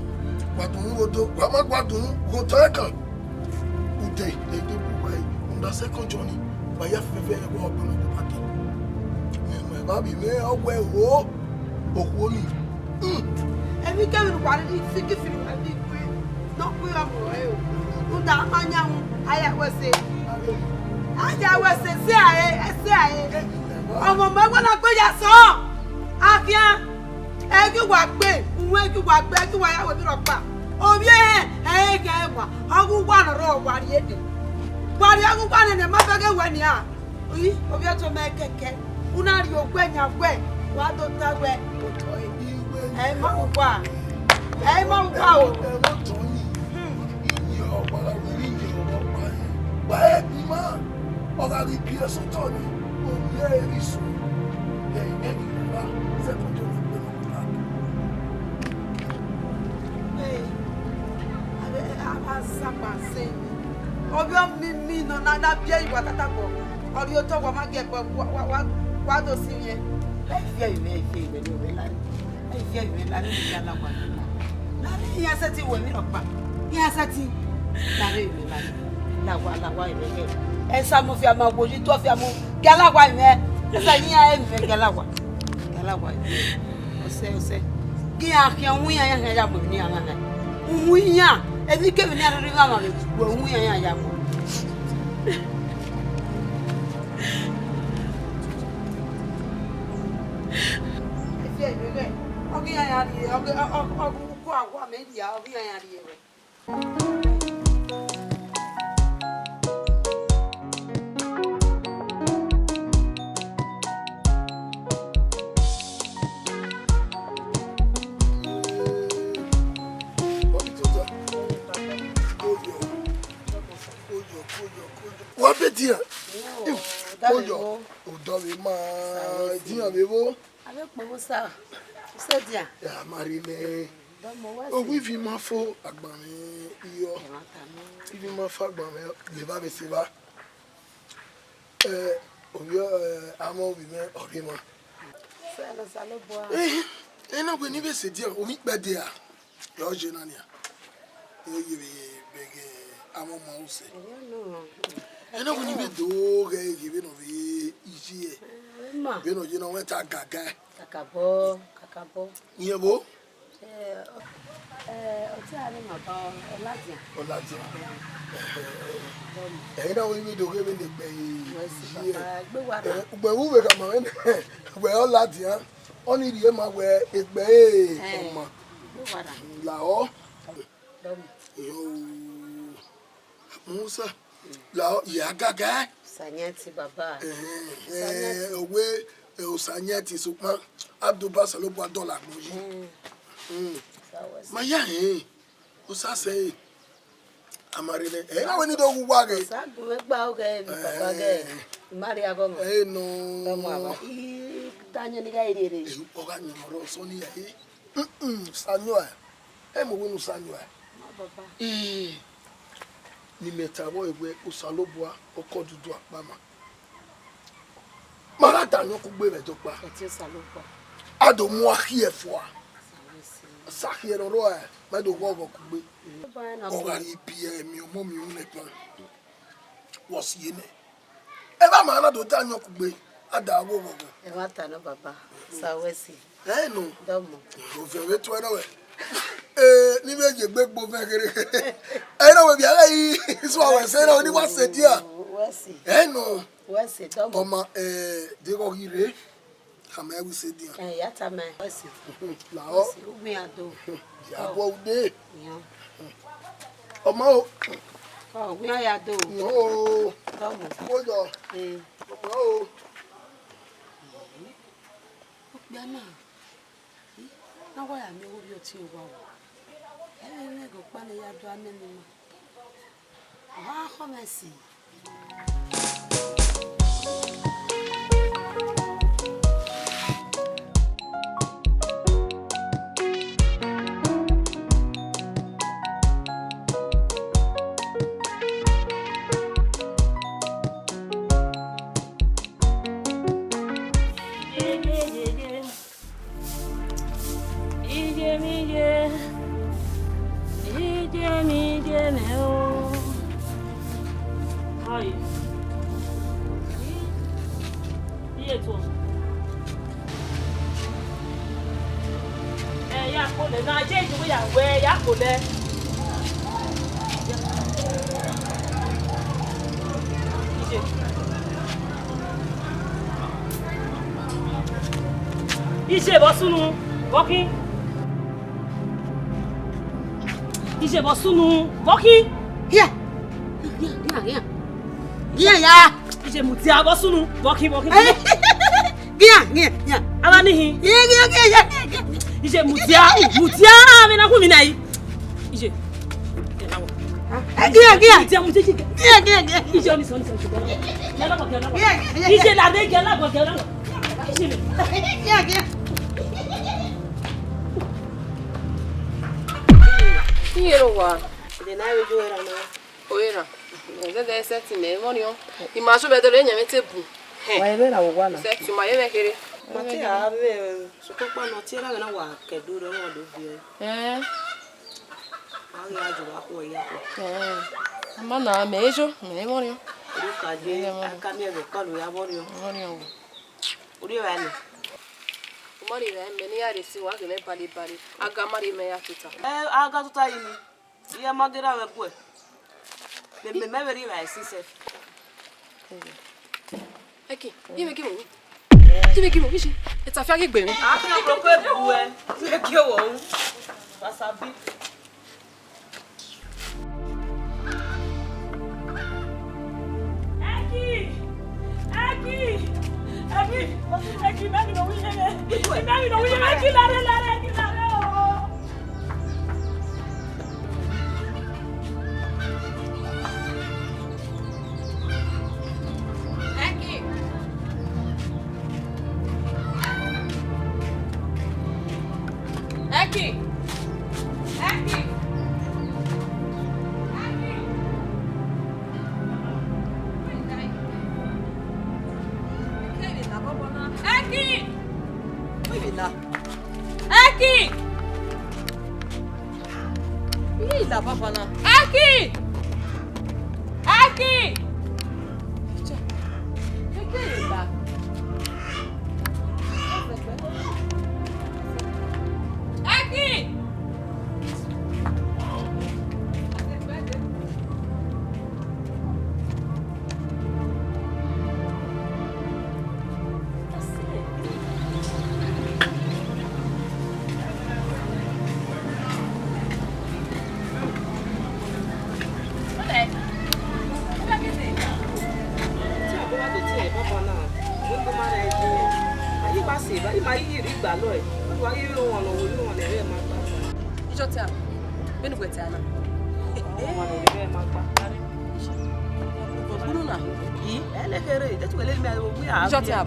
gua dun ghodo, wa ma gua dun ghodo ẹkan. Ude, ede bu wa yi, unda second journey, wa ya fẹfẹ ẹvbo ọgbọn na baki. Mẹ, mẹ, ba bi mẹ, ọ wẹ o, okhuo ni. Hmm. Emwi kemwi ne uwa rhirhi fiki firi uwa rhirhi kue, ne ọ kue ọmọ rẹ o. Rhunmwuda a ma yan wu, a ya wẹ ẹse. A ya wẹ ẹse, ẹse a re, ẹse a re. Ọmọ mẹ wẹ na gbe ya sẹ ọnrẹn. A khian, ẹgi uwa gbe, uwẹ ẹgi uwa gbe, ẹgi uwa ya wẹ emwi rhọkpa. Ovbi ehẹn, ẹ i khian ẹwa, ọghe uwa nọ rọ wa rhie nẹ. Wa rhie ọghe uwa nẹ ne ma vbe ghe wẹ nian. Ui, ovbi ọtẹn mẹ kẹkẹ, u na rhie owa yan wẹ, wa do ta wẹ, otọ ẹre. Ẹ i ma uwa, ẹ i ma uwa o. Hmm. Gba ẹre bi ima, ọ gha ghi gie sẹ otọ ni, ovbi ẹre vbe iso, ẹ i ghi rre evba, second journey gbe nọ. Hey, a, a, a, a, Sapa sẹ. Ovbi ọmimi nọ na, na biẹ ye uwa tatabọ. Ọ rhie otọ, wa ma gie ẹkpo, wa, wa, wa, wa do si mwẹ. Ẹ i viẹ vbe, ẹ i viẹ vbe ne ovbi la. Ẹ i viẹ vbe la, ne ovbi la wa. La ne iran sẹtin wẹ emwi rhọkpa. Iran sẹtin. La ne ovbi la. La wa, la wa vbe ghe. Ẹ sa mu fiamọ, wo yi tuẹ fiamọ. Gie a la wa mwẹ. Ẹ sa yi iran mwẹ, gie a la wa. Gie a la wa mwẹ. Ọsẹ, ọsẹ. Gie iran khian, uhunmwu iran ya khian ya mu emwi ne iran na na. Uhunmwu iran, emwikemwi ne iran rhirhi gha mwẹ vbe wẹ uhunmwu iran ya ya mu. Ẹfe ẹre, ọ ghi iran ya rhie, ọ ghi, ọ, ọ, ọ, uko awa mẹ ya, ọ ghi iran ya rhie ruẹ. Wa be dia. Yo, dale. Oyo, wo. Odọ vbe ma. Sawe si. Dia vbe vbo. Avbe kpo vbo sa. Use dia. Ya ma rhie nẹ. Dọmọ wa si. Owu ivi ma fo agbanmwẹ iyọ. Ẹ ma ta nọ. Ivi ma fo agbanmwẹ, levba vbe sẹ evba. Ẹ, ovbi, ẹ, amọ ovbi mwẹ ọ rre emwa. Sẹ ne Osanobua. Eh, ẹ na wẹ ne I vbe sẹ dia, ovbi ikpẹdẹ ra. Ẹ ọ ye na nian. Ẹ ye vbe bẹghe amọ ma use. Ẹ na wẹ ne I vbe do ghẹ ghe vbene ọ vbe iye. Ẹ ma. Vbene ọ ye na wẹ ta gaga. Kakabọ, kakabọ. Iyẹn vbo? Ẹ, ọ, ẹ, ọtẹn a ni ma ba ọ, ọ ladian. Ọ ladian. Ẹhẹn. Ẹ na wẹ ne I vbe do ghẹ vbene egbe iye. Wẹ si papa, egbe wa ra. Ẹ, ugbẹn vbe uwẹ khama mwẹ nẹ, wẹ ọ ladian. Ọni rhie ma wẹ egbe, ẹ, ọma. Egbe wa ra. La ọ. Dọmọ. Yo. Musa. La ọ, ya gaga. Sanyẹti baba. Ẹhẹn, Sanyẹti. Ẹ, ọwe, ẹ, Osanyẹti, sokpan Abdul ba Osanobua dọlọ agbọn yi. Mm. Mm. Sawe si. Ma ya hẹn. Osa sẹ ẹ. A ma rre nẹ. Ẹ na wẹ ne I do wu uwa ghẹ. Osa gun mwẹ gba oghẹ emwi papa ghẹ. Ẹ. I ma rria ghọmwa. Ẹ nọ. Ghọmwa wa. I ta yẹn ne I gha rhie rre. Ẹ, ọ gha yẹn ọmọ rẹ ọsọ ni ya. Ẹ. Mm-mm, Osanobua ua. Ẹ mu wẹ ne Osanobua ua. Ma baba. Ẹ. Ne imẹ ta vbọ wẹ Osanobua, ọkọ dudu akpa ma. Ma gha da ayọn kugbe vbe ẹdẹ ọkpa. Ẹ tie Osanobua. A do mu akhiẹ fua. Sawe si. Sa khiẹ ne ọ rrọọ, ma do ghọghọ kugbe. Baba na. Ọ gha rhie ibiẹ, ẹ miẹn ọmọ miẹn unu ẹkpan. Wọ si ye nẹ. Eva ma na do da ayọn kugbe, a da wo wo wo. Ẹ wa ta nọ baba, sawe si. Ẹ nọ. Dọmọ. Ovẹn vbe tuẹ nọ wẹ. Eh, ni me ye gbe gbo vẹ ghere. Ẹ na wẹ bi a gha yi isu awẹ sẹ na, ni wa sẹ dia. Wẹ sẹ. Ẹ nọ. Wẹ sẹ, dọmọ. Ọma, eh, deghẹ ọ ghi rre, khama ẹre vbe sẹ dia. Ẹ, ya tama ẹre. Wẹ sẹ. Lahọ. Wẹ sẹ, ugbẹn ya do. Ya bọ ude. Ya. Ọma o. Ọ, ugbẹn ya do. Nọ o. Dọmọ. Mo yọ. Eh. Ọma o. Okpia na. Na wa ya miẹn ovbi ọtẹn owa o. Ẹ i mwẹ ẹghẹ ọkpa ne ya do amẹ ne ima. Ọ gha khọ mwẹ ẹse. Iye, iye, iye. Iye mi iye, iye mi iye nẹ o. Aye. Iye tuọn. Ẹ, ya kpolẹ na, je ju ya wẹ, ya kpolẹ. Iye. Iye vbe ọ sunu, vbe ọ khin? Iye vbe ọ sunu, vbe ọ khin? Hiẹ. Hiẹ, hiẹ, hiẹ. Hiẹ ya. Iye mudia vbe ọ sunu, vbe ọ khin, vbe ọ khin? Hiẹ, hiẹ, hiẹ. Ava ni hin. Hiẹ, hiẹ, hiẹ, hiẹ, hiẹ. Iye mudia, mudia, avbe na hu mi na yi. Iye. Ẹ, giẹ, giẹ. Iye, mu iye, iye. Giẹ, giẹ, giẹ. Iye, ọni sọ, ọni sọ, ọni sọ. Giẹ, giẹ, giẹ. Iye, la de, giẹ, la, giẹ, la. Iye. Giẹ, giẹ. Iye ro wa. Ode na vbe yo era na. O era. Ẹzẹdẹ sẹtin mẹ, mọ niọn. I ma sọ vbe dọlọ, ẹyẹn mẹ te bun. Wa ye vbe ra owa na. Sẹtin ma ye vbe kherhe. Ma te a vbe, sokpan ọkpa nọ tie ra na wa kẹ do rẹ, wa do viẹ. Ẹn. Wa ghi a jọ wa khuẹ ya khuẹ. Ẹn. Ma na mẹ ejo, mẹ vbọ riọn. Ru ka je, a ka miẹn vbe kọlu ya vbọ riọn. Vbọ riọn o. Uri ra ni. Mọ ni ra mẹ ne I ya rhie sin, wa ghe mwẹ bale bale. A ga ma rhie mẹ ya tota. Ẹ, a ga tota yi ni. Iye ma ghe ra mwẹ guẹ. Mẹ, mẹ, mẹ vbe rhie evbare sin sẹ. Ẹki, ivbe ki mu. Ivbe ki mu, ishi. Eta fia ghi gbe mwẹ. A fi ọkọ ke bu ẹ. Ivbe ki wo. Wasabi. Ẹki! Ẹki! Ẹki! Ẹki, mẹ mi nọ wi yẹn. Mẹ mi nọ wi yẹn. Ẹki, lare, lare, Ẹki, lare o. Ẹki! Ẹki! Ẹki! Ẹki! Ẹki! Ẹki! Iye la baba na. Ẹki! Ẹki! Ẹki la. Ẹki! Ijọta, vbene uwẹ ta na. Ọgbunu na. I, ẹ leke rre, de tu wẹ lele mẹ, wẹ a. Ijọta.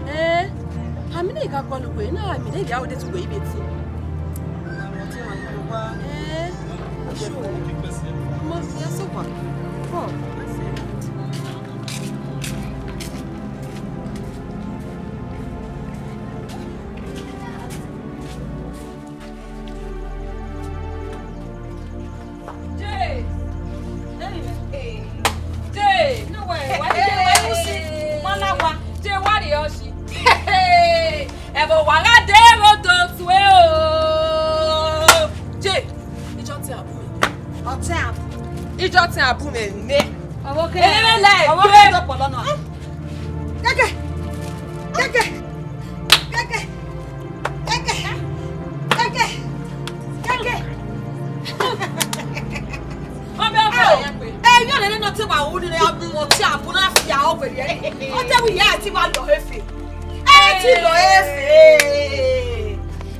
Ẹn, a mi na gha kọlu wẹ, na a mi na gha ode tu wẹ ibe ti. Ẹn, sure. Mo, ya so wa. Bọ. Jay! Jay! No way. Wa ni Jay, wa ni si. Ma na wa. Jay, wa rhie ọshi. Ẹvbo wa gha de vbe odotue o. Ijọtian bu mwẹ nẹ. Ọvbokhan. Ere la egbe. Ọvbokhan do kpọlọ nọ. Kẹkẹ. Kẹkẹ. Kẹkẹ. Kẹkẹ. Kẹkẹ. Kẹkẹ. Ọbẹ ọbẹ. Ẹ, ẹ, yọ nene nọ te wa wu nene a mu ọtẹn abu na fi a ọgbe rẹ. Ọtẹn wi ya ti wa lọ efe. Ẹ ti lọ efe.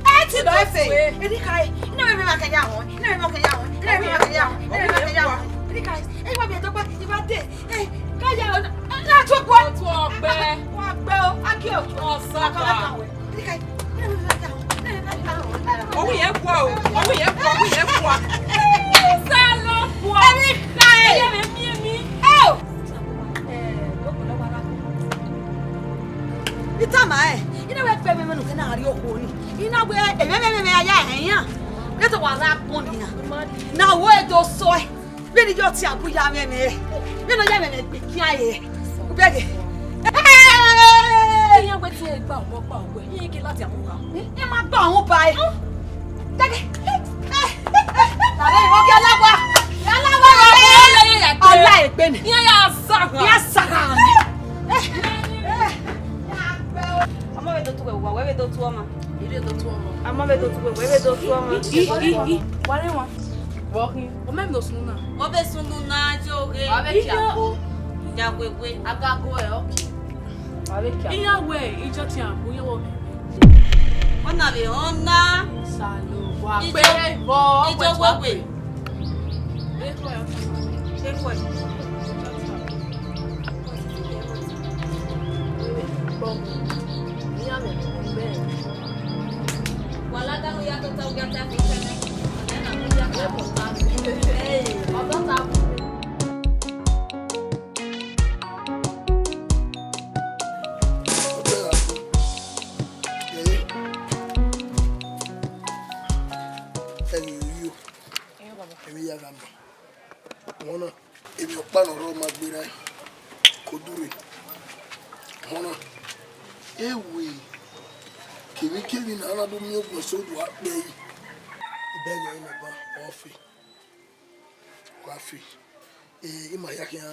Ẹ ti lọ efe. Ẹ ni ka ẹ. Ina mẹ mẹ ma kẹ ya wọn. Ina mẹ mẹ ma kẹ ya wọn. Ina mẹ mẹ ma kẹ ya wọn. Ina mẹ mẹ ma kẹ ya wọn. Ẹ ni ka ẹ. Ẹ wa mi ẹdọgba. Ẹ wa de. Ẹ ka ya. Ẹ na tọ gbọ. Tọ gbẹ. Wa gbẹ o. Aki o. Ọsa. Aka wa ka wẹ. Ẹ ni ka ẹ. Ọwọ yẹn kua o, ọwọ yẹn kua, ọwọ yẹn kua. Sálọ kua. Ẹni ka ẹ. Ẹyẹ mẹ miẹn mi. Ẹ o. I tama ẹn, I na wẹ gbe ẹmwẹ mwẹ ne u kẹ na rrie okhuo ni. I na wẹ ẹmwẹ mwẹ mwẹ a ya hẹ iran. Vbe te wa gha gbọn nian. Na wo e do sọ ẹ. Vbene I ya ọtẹn abu ya mwẹ mwẹ. Vbene ọ ya mwẹ mwẹ gbe ikian ẹre. U bẹghe. Iran wẹ te iran gba ọmọ gba owẹ. Iran ke ladian mu gha. Ẹ ma gba ọmọ ba ẹ. Dede. Tàbí ìwọ kí ọlọ́gbà. Ọlọ́gbà. Ọlá ẹgbẹ́ ni. Iran ya zagha. Iran zagha ni. Ọmọ vbe do tu wẹ, wẹ vbe do tu ọmọ. Ire do tu ọmọ. Ọmọ vbe do tu wẹ, wẹ vbe do tu ọmọ. I, i, i, i. Wa rre wan. Vbọ khin? Ọmọ mi do sunu na. Wọ vbe sunu na, je oghe. Wa vbe kia ko. Ya wewe. Agago ẹ, okay. Wa vbe kia. Iran wẹ, ijọtian abu, iran wẹ. Ọna vbe họn na. Salo, wa pe vbọ, ijọ wewe. Ẹghẹ ivbi uyo, emwi ya gha ma. Wọn na, emwi ọkpa ne ọ rrọọ ma gberra ko dure. Wọn na, ewe, kevbikevbi ne a na do miẹn ogun ẹse odua kpẹre, ibẹghe ẹre nọban, ọ fe. Wa fe. Eh, ima hia khian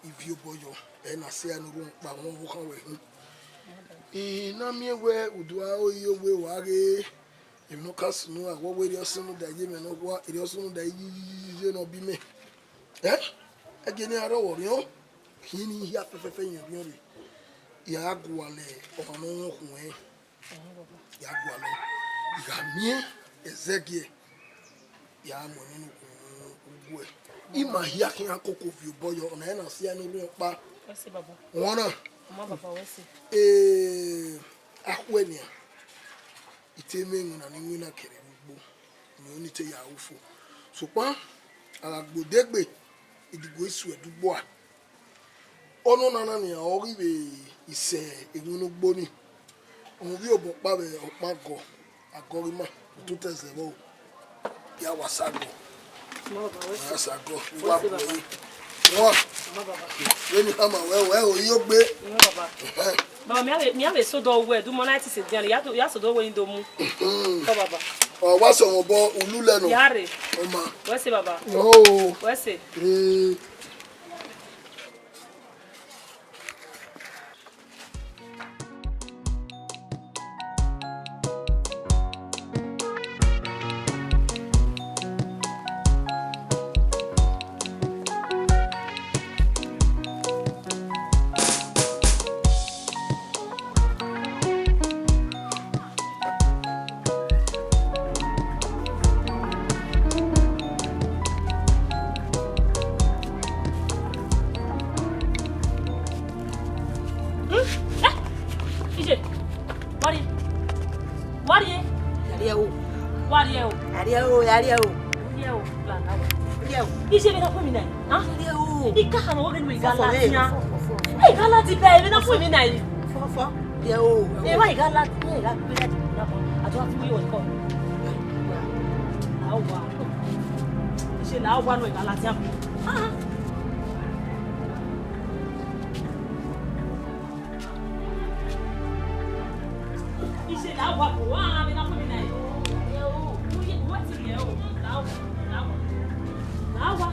ivie obọ yọ, ẹ na sẹ ne orhu ọkpa wọn ọvbokhan wẹ hin. I na miẹn wẹ udua oi owe wa ghe, emwi ne ọ ka sunu a, wẹ wẹ erriọ sunu da ye mwẹ ne ọ wa, erriọ sunu da ye, ye, ye, ye ne ọ bi mẹ. Eh? Ẹgie ne a rrọọ vbe orhiọn, khian ne I hia fẹfẹfẹ yẹn orhiọn rre. Ya gualọ ọmwa ne ọ rọkhuẹn. Ya gualọ, I gha miẹn ẹzẹgiẹ, ya mu ẹmwẹ ne uguẹ. Ima hia khian koko viọ obọ yọ, ọna ẹre na sẹ ne orhiọn ọkpa. Wẹ sẹ, baba. Wọn na. Ọmọ baba, wẹ sẹ. Ee, akhuẹ nian, I te mwẹ iwinna ne I winna kẹrẹ vbe ugbo, ne I te ya ru fo. Sokpan, a gha gbe odegbe, idigbo i su ẹdẹ ugbo a. Ọnọna na nian, ọ ghi vbe isẹ iwinna ugbo ni. Uhunmwu vbe obọ ọkpa vbe ọkpa gọ, agọ ghi ma, ototọ ẹzẹ vbọ, ya wa sa gọ. Wa sa gọ, wa bu ẹre. Wọn, vbene I khama wẹ, wẹ o, I yo gbe. Ẹhẹn. Baba, mẹ a vbe, mẹ a vbe sodọ wẹ, du mọ na ti sẹ dian, ya do, ya sodọ wẹ ni do mu. Kọ, baba. Ọ, wa sẹ ọmọ obọ, ulu lẹ nọ. Ya rre. Ọ ma. Wẹ sẹ, baba. Yo. Wẹ sẹ. Ee. Hmm? Eh? Ije, wa rrie. Wa rrie. Ya rrie o. Wa rrie o. Ya rrie o, ya rrie o. Rrie o, la na wa. Rrie o. Ije, vbene a khuẹn emwi na, ha? Rrie o. I ka khama wẹ ghe ne I gha ladian. Fọ, fọ, fọ, fọ. I gha ladian, vbene a khuẹn emwi na. Fọ, fọ. Rrie o. E wa, I gha ladian, I gha gbe ladian na. A do a tu yo ko. La wa. Ije, la wa ne I gha ladian. Ah. Ije, la wa ko, wa vbe na ko mi na yo. Yo, u ye, u ti ye o. La wa, la wa. La wa.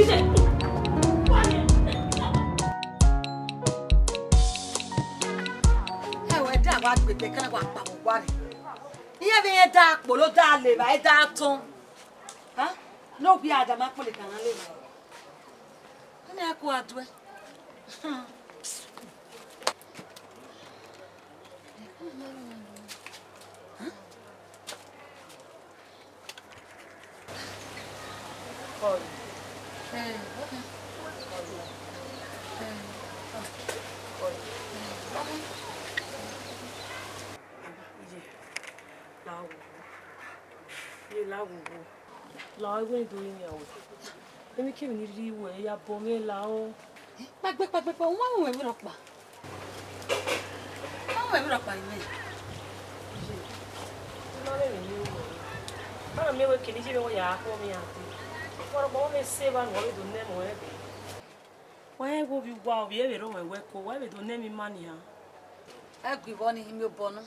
Ije. Ẹwẹ, ẹdẹ a wa gbe ẹdẹ, ẹkan na wa kpa vbe owa rre. Iran vbe rẹn da kpolo, da levba, da tọn. Ha? Ne ọ wia da ma kpolo, ẹkan na levba. Ọna ku a duẹ. Iye, la wo. Iye, la wo. La wẹ do yin awẹ. Emwi kemwi ne I rhie ruẹ ya bọ mwẹ la o. Kpaegbe, kpaegbe, kpaegbe, u ma ru ẹmwẹ rhọkpa. U ma ru ẹmwẹ rhọkpa rinmwẹ. Iye, I ma vbe emwi ne I ru ruẹ. Ọ ma miẹn wẹ kene iye mwẹ wẹ ya khuọnmwi iran dee. Wa rhọkpa, wa vbe sẹ evba ne uwa vbe do nẹ ẹmwẹ ruẹ dee. Wa rẹn wẹ ovbi uwa, ovbi ẹvbo ẹre ọmwa wẹ ko, wa vbe do nẹ ẹmwẹ ima nian. Ẹgui vbọ ne I miẹn obọ nọ?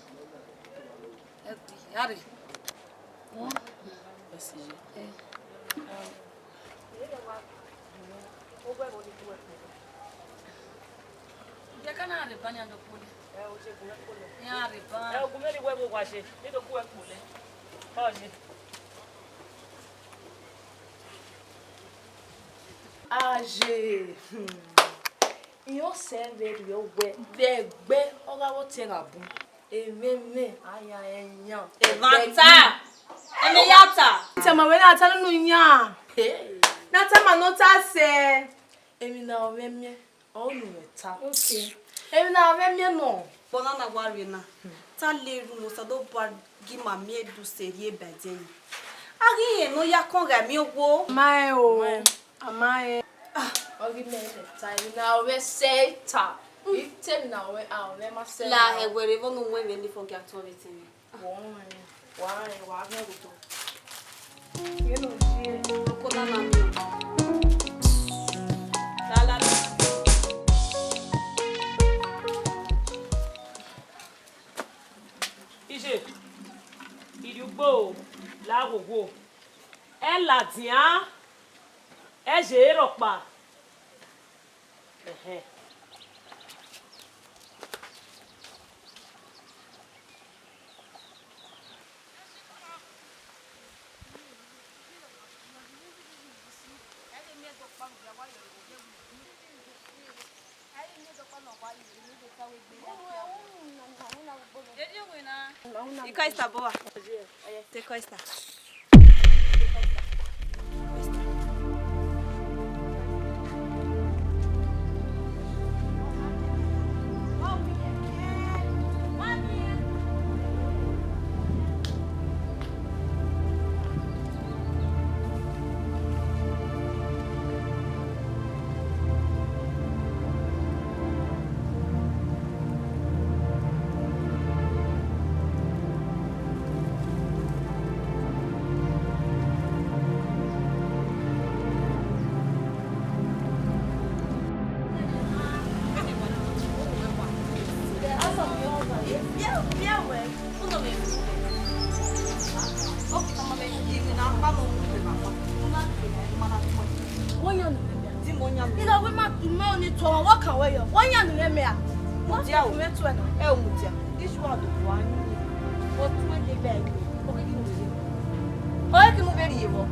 Ẹgui, a rre. Ẹse ye. Eh. Iye ka na rre ban nian do kpolo. Ẹ, o je gu mwẹ kpolo. Iran rre ban. Ẹ, ogun mwẹ rri wẹ vbe owa je, ne do ku wẹ kpolo. Ọ je. Aye, hmm. Iran sẹ vbe rriọ wẹ vbe ẹgbẹ ọ gha vbe ọtiẹn gha bun. Emwẹ mwẹ, a ya ẹyan. Evanta. Emwi ya ta. Tama wẹ na ta nunu yan. Hey. Na tama ne ọ ta sẹ. Emwi na ọ mwẹ miẹn, ọ unu mwẹ ta. Okay. Emwi na ọ mwẹ miẹn nọ. Ọkpọna na wa rre na. Ta le ru ne Osanobua gi ma miẹn do sẹ rhie ba ẹdẹ yi. A ghi rẹn ne ọ ya kọn gha miẹn owo. Ma rẹn o. Ma rẹn. A ma rẹn. Ah, ọ ghi mẹ ta, emwi na ọ mwẹ sẹ ta. I te emwi na ọ mwẹ, a, ọ mwẹ ma sẹ. La na. Ẹwẹrẹ vbọ ne u mu ẹmwẹ ni fo gia tuọn vbe te mwẹ. Wa rẹn, wa rẹn, wa rẹn otọ. Ye no je. Ọkpọna na miẹn. La, la, la. Iye, irhiugbo, la ghwoghwo. Ẹ ladian, ẹ ye rhọkpa. Ẹhẹn. Ika Esther bọ wa. Te Ika Esther. Wẹ yan ne mwẹ mẹ a? Wẹ yan ne mwẹ mẹ a? Mudia o. Mwẹ tuẹ na. Ẹ o mudia. Isu a do wa ni. O tuẹ de bẹ ni. O ke ki mu vbe. O ke ki mu vbe rhie vbọ.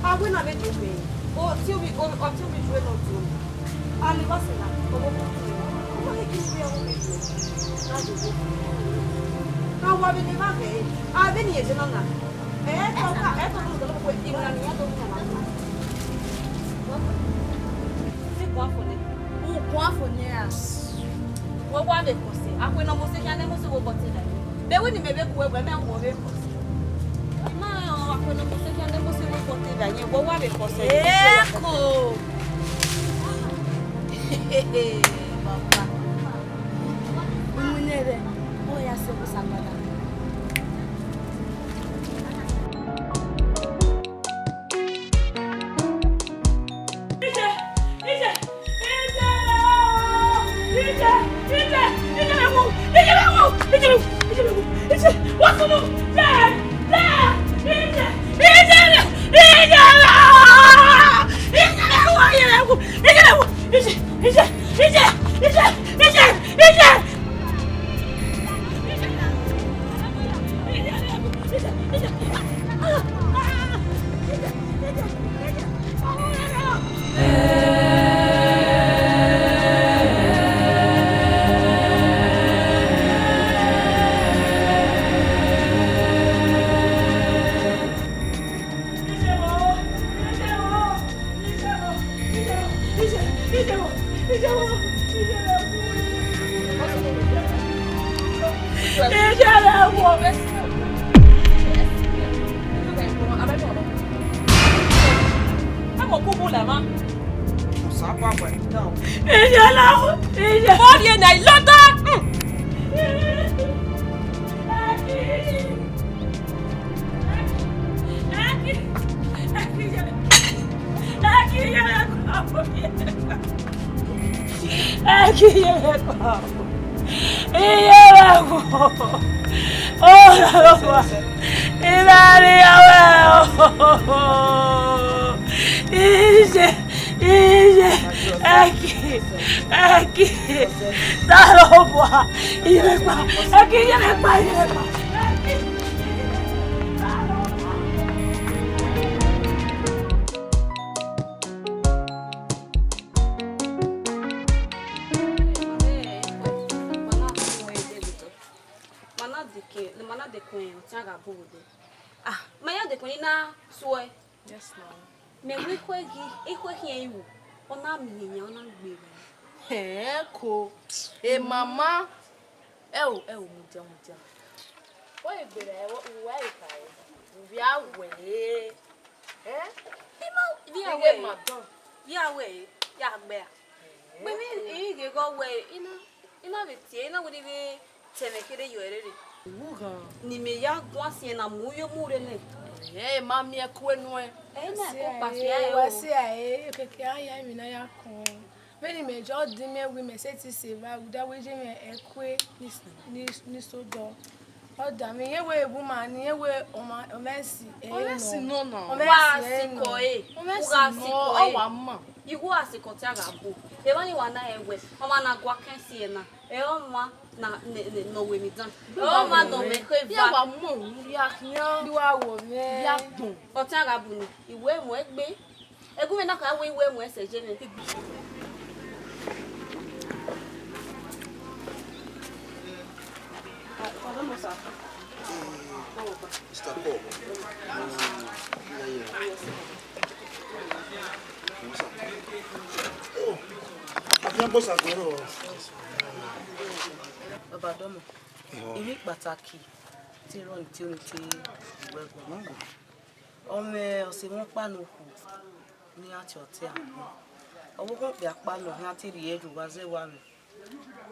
A wẹ na vbe do vbe. O ti obi, o ti obi ju na do. A le wa se na. O mo ko tu. O ma ke ki mu vbe o vbe do. Na do vbe. Na wa vbe ne ma vbe. A vbe ni ese na na. Ẹ tọ ka, ẹ tọ ka do ko iwuna ni ya do na na. Ni ko afo ne. U guan fo ne ra. Wẹ wa vbe kọse, akhue ne ọ mose khian ne Mosi wo obọ te vbe. Vbe wẹ ne imẹ vbe gu ẹre, mẹ wọ vbe kọse. I ma rẹn ọ, akhue ne ọ mose khian ne Mosi wo obọ te vbe, wẹ wa vbe kọse. Eko. Baba. Uwinna rẹ, ọ ya sẹ Osa gbada. Iye mwẹ wo. Ẹ mọ kugbu la emwa. Osa papa. Iye la wo, iye. Mo rie na ilọta. Ẹ ghi ye mwẹ kpa. Iye mwẹ wo. Osanobua, I ma rrie aro ẹre o. Iye, iye, ẹ ghi, ẹ ghi. Osanobua, iye mwẹ kpa. Ẹ ghi ye mwẹ kpa, iye mwẹ kpa. Ẹ ghi. Ma na dekun, ma na dekun ọtian gha bu vbe odẹ. Ah, ma ya dekun ni na suẹ. Yes, ma. Mẹ wẹ ikhue ghi, ikhue khian i ru, ọ na miẹn yan, ọ na gbe vbe. Hẹn ko, e mama, ẹ o, ẹ o, mudia, mudia. Wẹ gbe vbe, wẹ, wẹ i kha, u via wẹ. Eh? I ma via wẹ. Ighẹ ma dọn. Via wẹ, ya gbe a. Gbe mi, i ghe gọ wẹ, i na, i na vbe tie, i na wẹ ni vbe tẹ mwẹ kherhe yọ ẹre rre. Uwu ghan. Ne imẹ ya guan siẹn na mu yo mu rre nẹ. Ẹ ma miẹn kue nuẹn. Ẹ na ko pass ya ẹ o. Wa si a e, keke a ya emwi na ya kọn. Vbene imẹ jọ din mẹ wẹ imẹ sẹtin sẹ evba, rhunmwuda wẹ iye mwẹ ẹkue ni, ni, ni so dọ. Ọ da mwẹ, irẹn wẹ vbe uma, ne irẹn wẹ ọmwa, ọmwa ẹse, ẹ, ọmwa ẹse nọ, nọ. Ọmwa ẹse, wa sikọ ẹre. Ọmwa ẹse nọ, ọ wa ma. Igho a sikọ ọtian gha bu. Evba ni wa na rẹn wẹ, ọmwa na gua kẹn si ẹna. Ẹ ọmwa na, ne, ne, ne ọ wẹ emwi dan. Ẹ ọmwa ne ọ mwẹ khe eva. Wa mu ru ya khian. Di wa wo mwẹ. Ya gbọn. Ọtian gha bu ni, iwẹ mu egbe. Ẹgu mwẹ na ka wẹ iwẹ mu ẹse je mwẹ. Mister Paul. Baba Domo, emwi kpataki te rọ ni te unu te wẹ ẹguae. Ọ mwẹ ọse mwẹ ọkpa ne okhuo ne iran tie ọtẹn agbọn. Ọvbokhan okpia ọkpa ne ọ khian te rhie ye uwa zẹ wa mwẹ.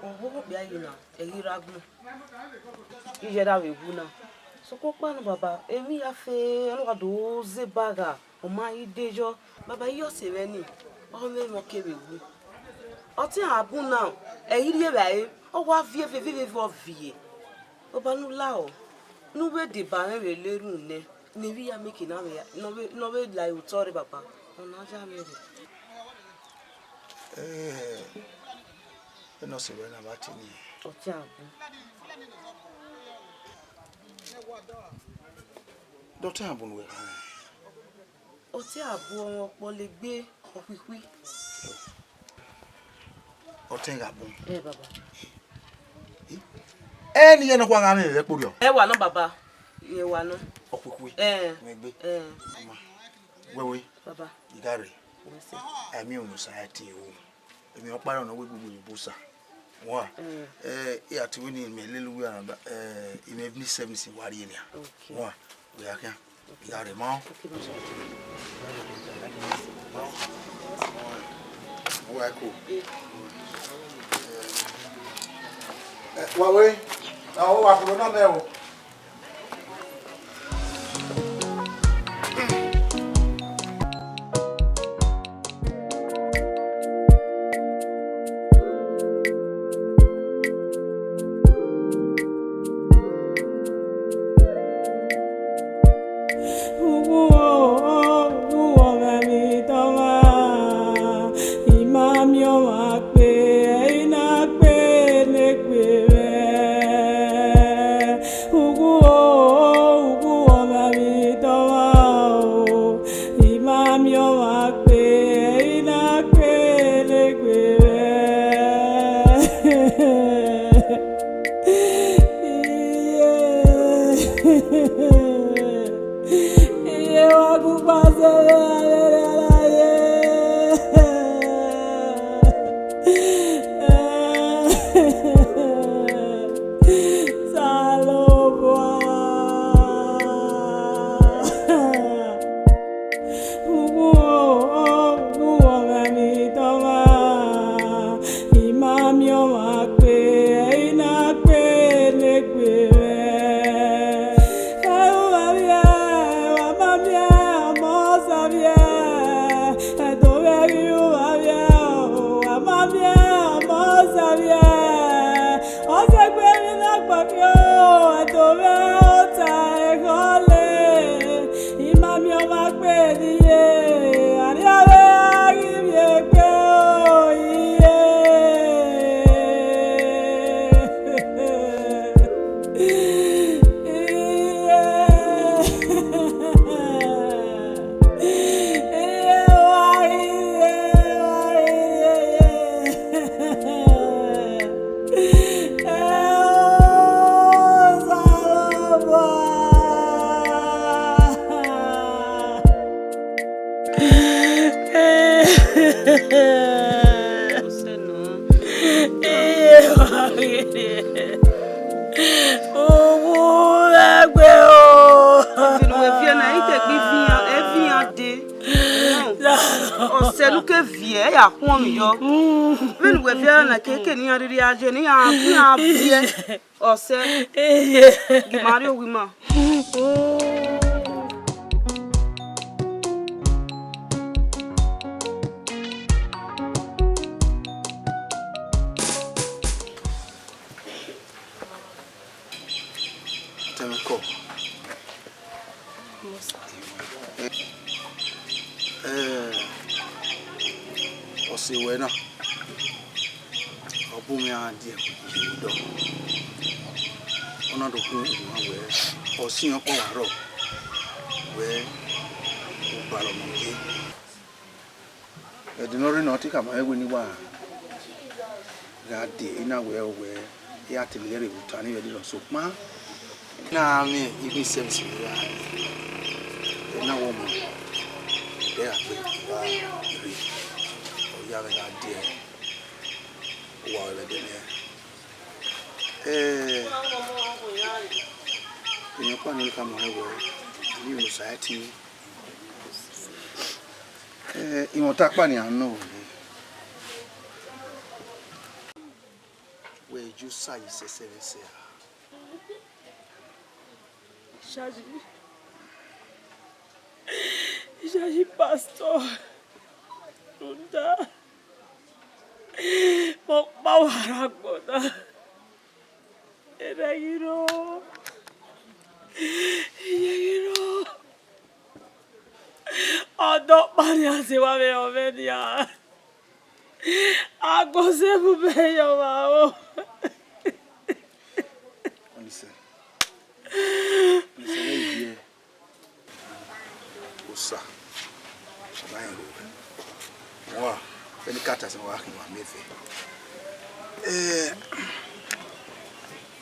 Ọvbokhan okpia yi na, ẹ ghi rre agbọn. Iye ra vbe wu na. Sokpan ọkpa nọ baba, emwi ya fe, ọ na wa do zẹ ba gha, ọ ma i de yọ. Baba, iye ọse mwẹ ni, ọ mwẹ emwi ọ kevbe wu. Ọtẹn a bun na, ẹ i rhie vbe ẹre, ọ wa viẹ veve veve ọ viẹ. Ọba ne u la ọ, ne u vbe deba mwẹ vbe le erhunmwu nẹ, ne emwi ya mieke ne a vbe, ne ọ vbe, ne ọ vbe la otọ rre baba, ọ na ya mwẹ rre. Eh, vbene ọ sẹ ruẹ na vbe a tie nii. Ọtẹn a bun. De ọtẹn a bun ne uwẹ kha nẹ? Ọtẹn a bun ọmwa ọkpọlegbe ọkhuikhui. Ọtẹn gha bun. Ẹ, baba. Ẹ ne iye nọkhua gha mwẹ vbe ẹkpo rriọ? Ẹ wa nọ, baba. Ẹ wa nọ. Ọkhuikhui. Ẹ. Mwẹ egbe. Ẹ. Wẹwẹ. Baba. I gha rre. Wẹ sẹ. Ẹmwẹ unu sa ẹtin o. Emwi ọkpa rẹ ọna wẹ gbogbo oyibo sa. Wa. Mm. Eh, I a te wẹ ne imẹ lele uwu araba, eh, imẹ evening service wa rrie nian. Okay. Wa, wẹ ya khian. Okay. I gha rre ma. Okay, ma. Wa ko. Eh, wa we. Na o wa fo na mẹ o. Uwu o, uwu ọmwa emwi tọ mwa, I ma miẹn ọmwa kpe, I na kpe ne egbe mwẹ. Uwu o, uwu ọmwa emwi tọ mwa o, I ma miẹn ọmwa kpe, I na kpe ne egbe mwẹ. Iye. Iye wa gu kpa sẹ vbe a vbe rre a ra ye. Sa Vbe ota ekhọe, I ma miẹn ọmwa gbe ne I ye, arria vbe a ghi miẹn egbe o, I ye. I ye. Owẹ gbe o. Ẹvbo ne uwẹ viẹ na, I te gbe ivian, evian dee. Ọsẹ ne u ke viẹ, ẹ ya khuọnmwi yọ. Vbene uwẹ viẹ na, keke ne iran rhirhi a ye, ne iran, ne iran viẹ. Ọsẹ, gie ima rrie owa ima. Tẹmwẹ kọ. Eh, ọse ruẹ na, ọ bu mwẹ ra die ẹdọ. Ọ na do khuẹn ma wẹẹ, ọ si ọkpa wa rrọọ, wẹẹ, u balọ ne ọ ye. Ẹdẹ ne ọ rre nọ, ọ te khama mwẹ wẹẹ ne I wa gha die, I na wẹẹ, wẹẹ, I ra te lele ẹre vbe ota ni vbe ẹdẹ nọ, sokpan, I na miẹn evening service vbe ra, I na wẹẹ ọmọ, ẹ gha gbe wa rre, ọ ya mwẹ gha die uwa vbe ẹdẹ nẹ. Eh, emwi ọkpa ne I khama mwẹ wẹẹ, I live in society. Eh, imwẹ ọta ọkpa nian nọ. Wẹ ju sa yi sẹsẹ vbe sẹ a? Iyayi, iyayi pastor, rhunmwuda, mẹ ọkpa wa rre agbọn na. Erha ghi rrọọ, iye ghi rrọọ. Ọdọ ọkpa nian zẹ wa vbe rẹn ọmwẹ nian. Agbọn zẹ mu mwẹ ye ọmwa o. Osa, ọ ma rẹn ro. Wa, vbene I ka ta sẹ, wa khin wa miẹn vbe. Eh,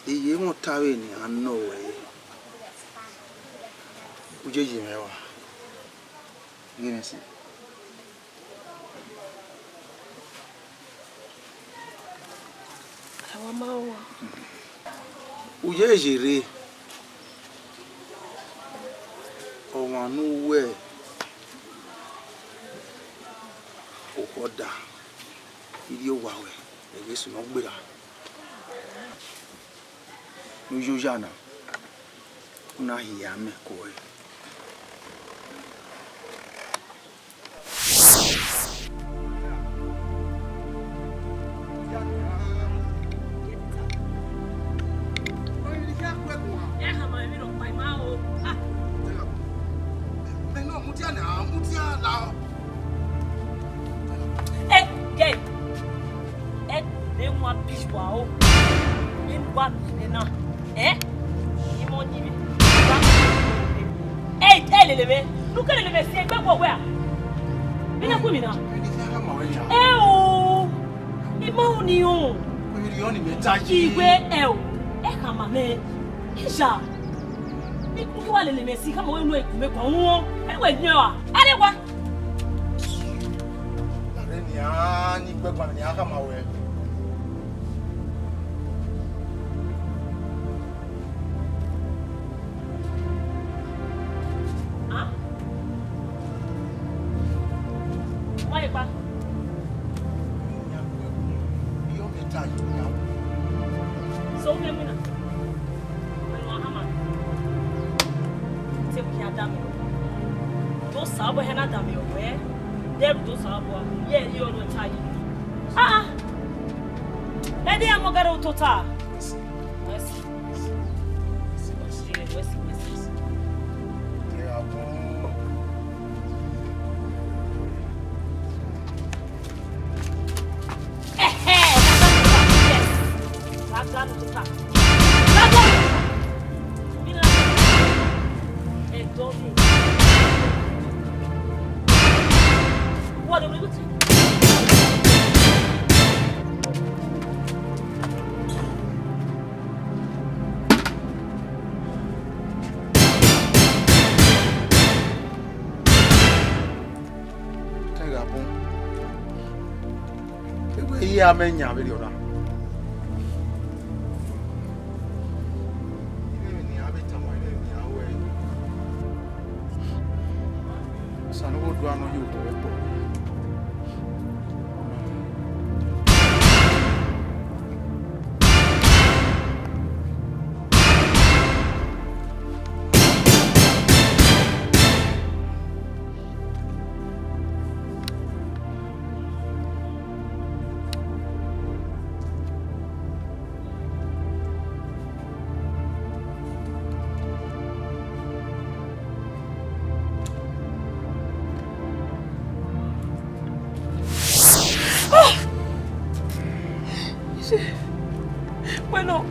iye mwẹ ọta vbe nian nọ wẹ, u ye yi mwẹ wa. Ghe mwẹ si. Ẹ wa ma rẹn owa. U ye ye rre, ọmwa ne uwẹ okhọ da, I rhie owa ruẹ, ẹghẹ eso ne ọ gberra. Ne u yo oya na, u na hia mẹ ko ẹre. Ẹ, gẹ. Ẹ, ne wa bi wa o. Ne wa mi ne na. Ẹ? Imọ ni mi. Ẹ, ẹ lele mwẹ. Nu ke lele mwẹ si egbe wọ wẹ a? Bi na ku mi na. Ẹ o. Ima ru ni o. Iwe ẹ o. Ẹ khama mwẹ. Iya. Ni ku wa lele mwẹ si, khama wẹ nu eku mẹ kọ. Ẹ wẹ ni wa. Ẹ wa. Lare nian ni gbe ẹguan nian khama wẹ. Ah? Wa ye kpa. So, u miẹn wina? Wẹ ne uwa hama. Te khian da mẹ. Do sa ọbọ hẹ na da mẹ wẹ. Dẹrù do sa ọbọ. Ye, ye ọnọ ta yi. Ah, ah. Ẹ de ya mọ gẹrẹ otota. Mercy. Mercy. Te gha bun. Ewẹ, iye amẹ yan vberriọ na. Ighẹ emwi ne iran vbe tama, ighẹ emwi ne iran ru ẹre. Osa ne ọ vbe odua nọ ye otọ ẹkpo. Bueno.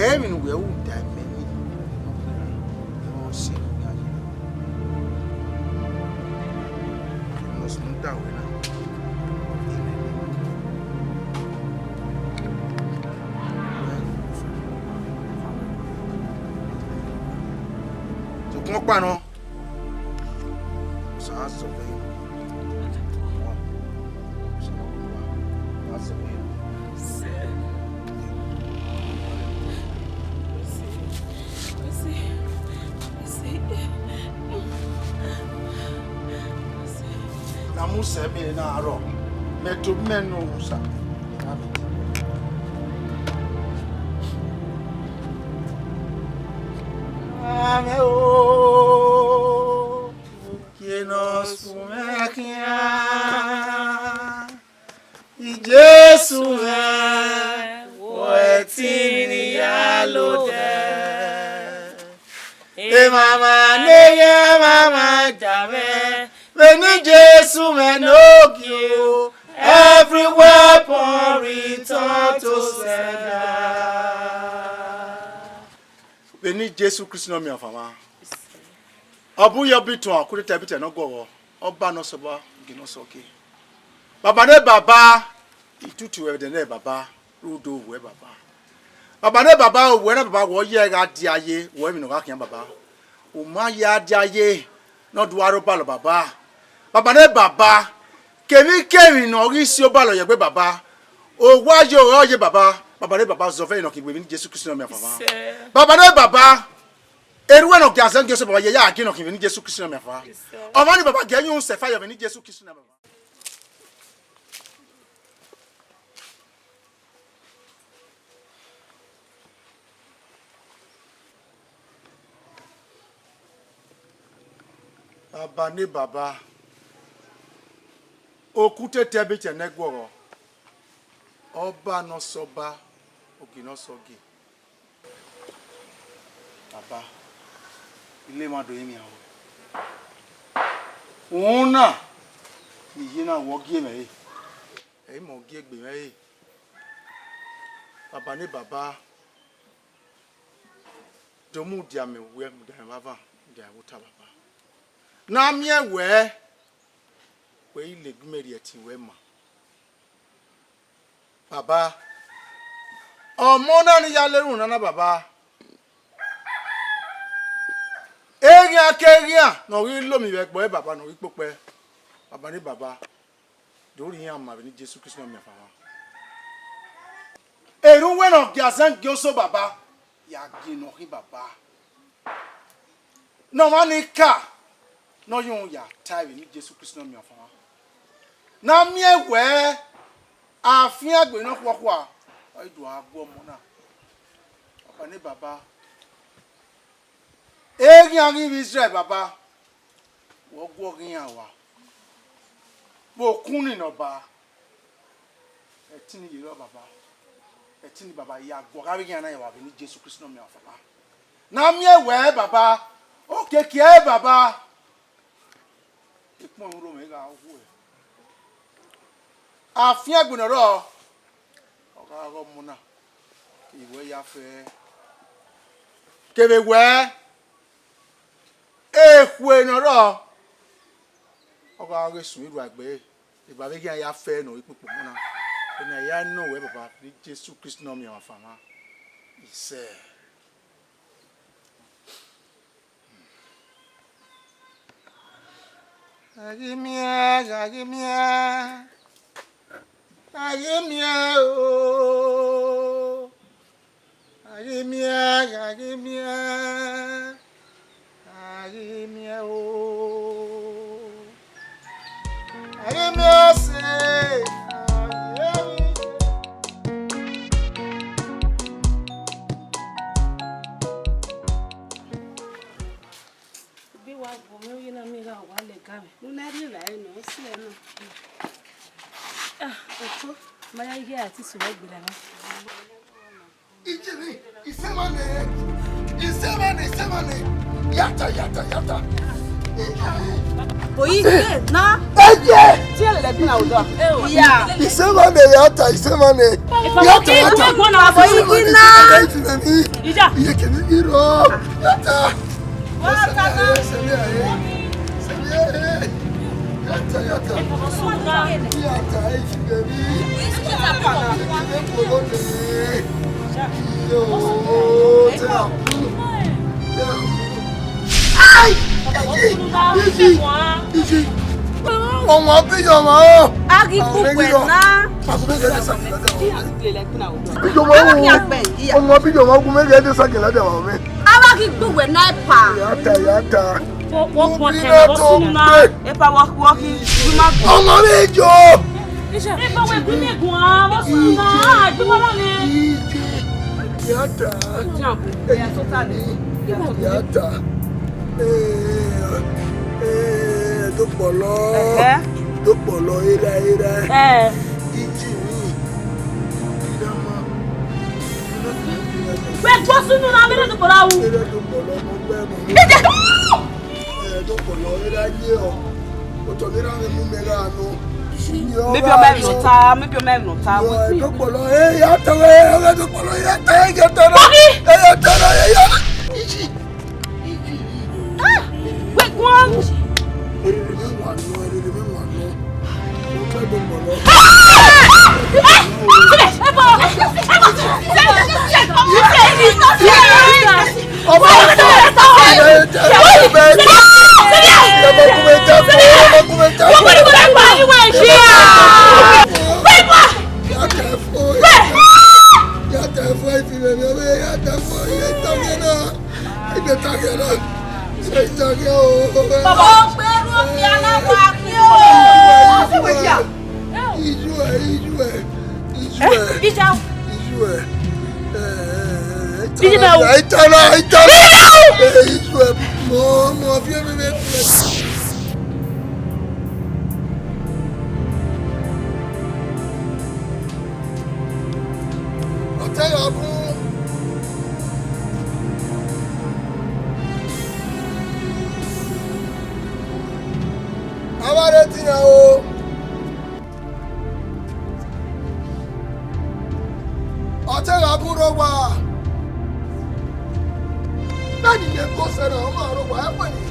Ẹ, vbene uwẹ ru da mẹ ni, ọ sẹ ne ọ ya ye. Emwi ne ọ sunu da wẹ na. Sokpan ọkpa nọ, Osa gha zọvbe. Osa gha zọvbe. Na mu sẹ mẹ na rrọọ, mẹ tobọ mẹ nọ Osa. Amẹ o, gie ne ọ sunu mwẹ khian. Jesu mwẹ, wẹ ẹtin ne I ya lodẹ. Emwamwa ne I ya mwamwa ja mwẹ, vbene Jesu mwẹ ne ogie o, every weapon return to sender. Vbene Jesu Kristi ne ọ miẹn ọfanmwa. Ọ bu yọ bituẹn, ọ ku te ta bituẹn ne ọ guọghọ, Ọba ne ọ sẹ ọba, Ogie ne ọ sẹ ogie. Baba ne baba, I tutu ẹvbo ẹdẹ nẹ baba, rhunmwuda ovbuẹ baba. Baba ne baba, ovbuẹ na baba, wẹ ọ ya gha dia ye, wẹ emwi ne ọ gha khian baba. U ma ya dia ye, ne ọ do aro balọ baba. Baba ne baba, kevbikevbi ne ọ ghi si obalọ ye egbe baba, owa ye ọre ọ ye baba. Baba ne baba, zọvbe nọ khin vbe emwi ne Jesu Kristi ne ọ miẹn ọfanmwa. Baba ne baba, erhuẹ ne ọ gia zẹ Jesu baba, ye ya gie nọ khin vbe emwi ne Jesu Kristi ne ọ miẹn ọfanmwa. Ọmwa ni baba, gie ẹ yin sẹ fire vbe emwi ne Jesu Kristi ne ọ miẹn ọfanmwa. Baba ne baba, oku te ta bituẹn ne ọ guọghọ, Ọba ne ọ sẹ ọba, Ogie ne ọ sẹ ogie. Baba, I le emwa do rinmwian ruẹ. Uhunmwu na ne I ye na, wẹ ọ gie mwẹ re, ẹ i mẹ ọ gie egbe mwẹ re. Baba ne baba, do mudia mẹ uwẹ, mudia mwẹ vbe avan, mudia mwẹ vbe ota baba. Ne a miẹn wẹ, wẹ i lele egbe mẹ rhie ẹtin ruẹ ma. Baba, ọmọ na ne I ya le erhunmwu na na baba, eghian ke eghian ne ọ ghi lo mi vbe ẹgbẹe baba ne ọ ghi kpokpẹ. Baba ne baba, do rhie iran ma vbe emwi ne Jesu Kristi ne ọ miẹn ọfanmwa. Erha uwẹ ne ọ gia zẹ gie oso baba, ya gie ne ọ khin baba. Ne ọmwa ni ka ne ọ ye uhunmwu ya ta vbe emwi ne Jesu Kristi ne ọ miẹn ọfanmwa. Ne a miẹn wẹ afiangbe nọkhuakhua ọ i do gha gu ọmọ na. Baba ne baba, eghian ghi vbe Izrẹl baba, wẹ ọ guọghọ iran rua. Bokun ni ne Ọba, ẹtin ni yerre Baba, ẹtin ni Baba ya guọ gha vbe ghian na ya vbe ni Jesu Kristi ne ọ miẹn ọfọma. Na miẹn wẹ Baba, okiekie ẹre Baba, ekpọnmwẹ urhomwẹ gha wu ẹre. Afiangbe ne ọ rrọọ, ọ gha ghe ọmọ na, kevbe wẹ ya fẹ, kevbe wẹ ekhue ne ọ rrọọ, ọ gha ghe sun irhuagbe, eva vbe ghi iran ya fẹ ne ọ ikpikpo ọmọ na, ena ya nọ wẹ Baba, ne Jesu Kristi ne ọ miẹn ọfọma. Isẹ. A ghi miẹn, a ghi miẹn, a ghi miẹn o, a ghi miẹn, a ghi miẹn, a ghi miẹn o, a ghi miẹn ọse, a ghi miẹn. Ebe wa gu mwẹ, u ye na miẹn gha wa lẹ ga mwẹ. Ne u na rri evbare nọ, ọ si ẹre nọ. Ah, Ọtọ, ma ya ghe a ti sẹ uwẹ gberra na. Ijemi, isemane, isemane, isemane. Yata, yata, yata. Oyi, na. Eye. Tie lele gbina odọ. Ya. Isemane, yata, isemane. Yata, yata. Oyi, na. Ija. Iye kene iro. Yata. Ọmọ bí yọ ọmọ. A ghi kugbe na. Ọmọ bí yọ ọmọ, ọmọ bí yọ ọmọ, ọmọ bí yọ ọmọ. A wa ghi gbe uwẹ na epa. Ya ta, ya ta. Wo, wo, wo, Iná tó ń gbé. Epa wọ, wọ kí, you ma go. Ọmọ mi jọ. Epa wẹ gbe mi guan, wọ sunu na, a gbe wọ lọlẹ. Ya ta. Ya ta. Eh, eh, dopọlọ. Ẹhẹ. Dopọlọ, era, era. Eh. Iji mi. Wẹ gbọ sunu na, mi le dopọlọ wu. Era dopọlọ, mo gbẹ mo. Ije. Eh, dopọlọ, era ye o. Otọ mi ra mi mu mi ra no. Maybe ọmọ ẹmẹ nọ ta, maybe ọmọ ẹmẹ nọ ta. Yo, eh, dopọlọ, eh, ya ta, eh, dopọlọ, ya ta, eh, ya ta. Bobby! Eh, ya ta, eh, ya. Iji. Wait, one. Baba, ọgbẹrun ọkẹ aláwọ akí o. Iju ẹ, iju ẹ, iju ẹ. Ija. Iju ẹ. Iju ẹ. Itana, itana. Iju ẹ. Mo, mo fi mi mi. Ọtẹghabun. Avbe arẹn tian o. Ọtẹghabun rre owa. Vbene imẹ ke sẹ na, ọ ma rre owa, ẹ wẹ ni.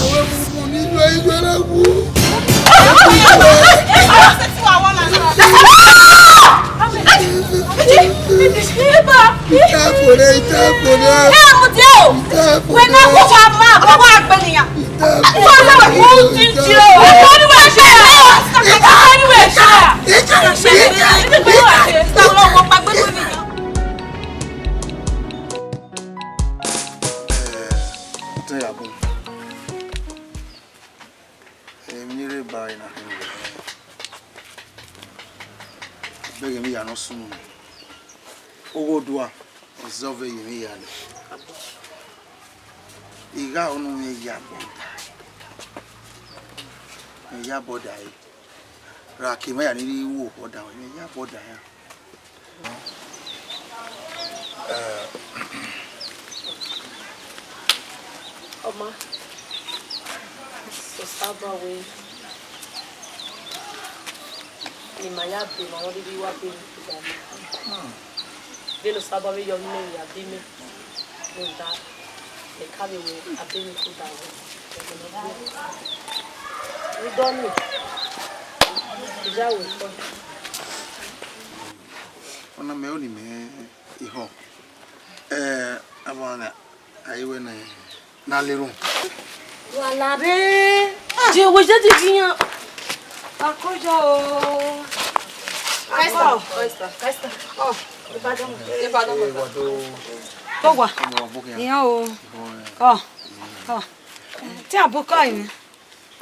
Ọwẹ mu mu ni yọ iyọ na wu. Ẹ wẹ, ẹ wẹ, ẹ wẹ, ẹ wẹ, ẹ wẹ, ẹ wẹ, Ore ite fo ne. Ẹ mu die o. Ite fo ne. Wẹ na ko wa ma, ko wa gbe ni ya. Ite fo ne. Ko wa ma, ko ti di o. Ẹ ko ni wẹ ṣe. Ẹ ko ni wẹ ṣe. Ite fo ne. Ẹ, te ya bun. Emwi ne I rre ba ẹre na khin wẹẹ, bẹghe emwi hia ne ọ sunu nẹ, ogho dua, ọ zẹ ọvbehe ye emwi hia nẹ. I gha ru ne I ya bọda, I ya bọda ẹre, ra ke emwa hia ni rhie ru okhuo ọdavẹn, I ya bọda iran. Ọ ma, Osanobua wẹẹ, ne ima ya be emwa ne ọ rhirhi wa be emwi kugbe ima. Vbene Osanobua vbe yọ ghi mẹ vbe a be imẹ, rhunmwuda, mẹ ka vbe wẹẹ a be emwi kugbe ima. Vbe idọ nii, I ya wẹ fọ. Ọna mẹ ro ne imẹ i họ. Ẹ, avbe ọmwa na, a i wẹ ne, ne a le erhunmwu. Wa la rre. Je wẹ je didi yan. Akoya o. Esther, Esther, Esther. Ọ, Ibadan. Ibadan. Ko wa. Iyan o. Ọ, ọ. Te a bu kọ yẹn.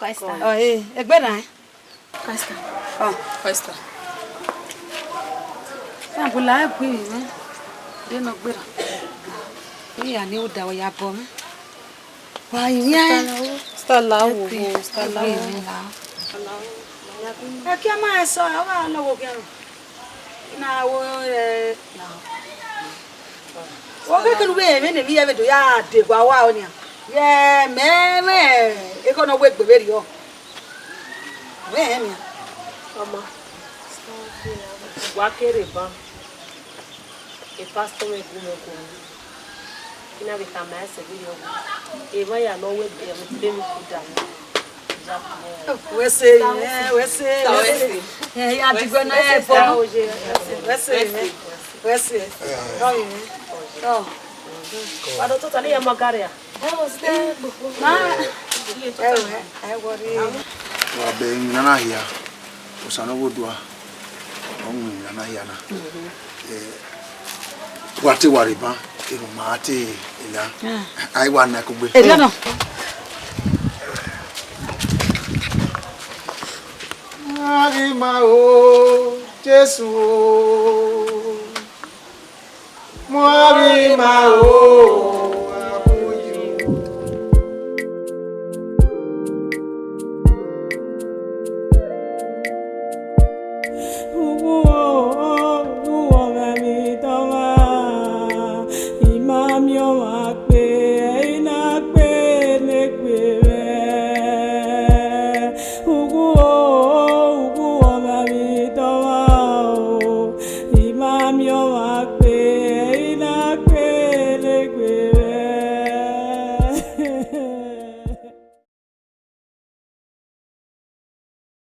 Ọ, ẹ, egbe na. Christa. Ọ, Christa. Ẹ bu la ẹgui mwẹ, de nọ gberra. Iran ni uda wẹ ya bọ mwẹ. Wa yi mwẹ. Star la wo, star la wo. Ẹ kia ma ẹsọ, ọ gha lọ wo khian. Na wo, ẹ, na. Wo kekere vbe emwi ne emwi ye vbe do ya de gua wa ọnia. Ye mẹ mwẹ ekhọe ne ọ wegbe vberriọ. Wẹ hẹ nian. Ọma, wa kere ban, e pastor mwẹ gu mwẹ guan. I na vbe khama ẹse vberriọ. Emwa ya ne ọ wegbe, ọ be emwi kugbe ima. Wẹ se, ẹ, wẹ se, wẹ se. Ẹ, ya digbe na ẹ bọ. Wẹ se, wẹ se. Ọ ye. Ọ. Wa do tota ne ya ma gare a. Ma, ẹ wẹ, ẹ wọrẹ. Wa bẹ emwi nana hia, Osanobua, ọ mu emwi nana hia na. Ẹ, wa te wa rre ban, erhunmwu ma te ena. A i wa na kugbe. Erriọ nọ. Ghi ma o, Jesu o. Mu avbe ima o.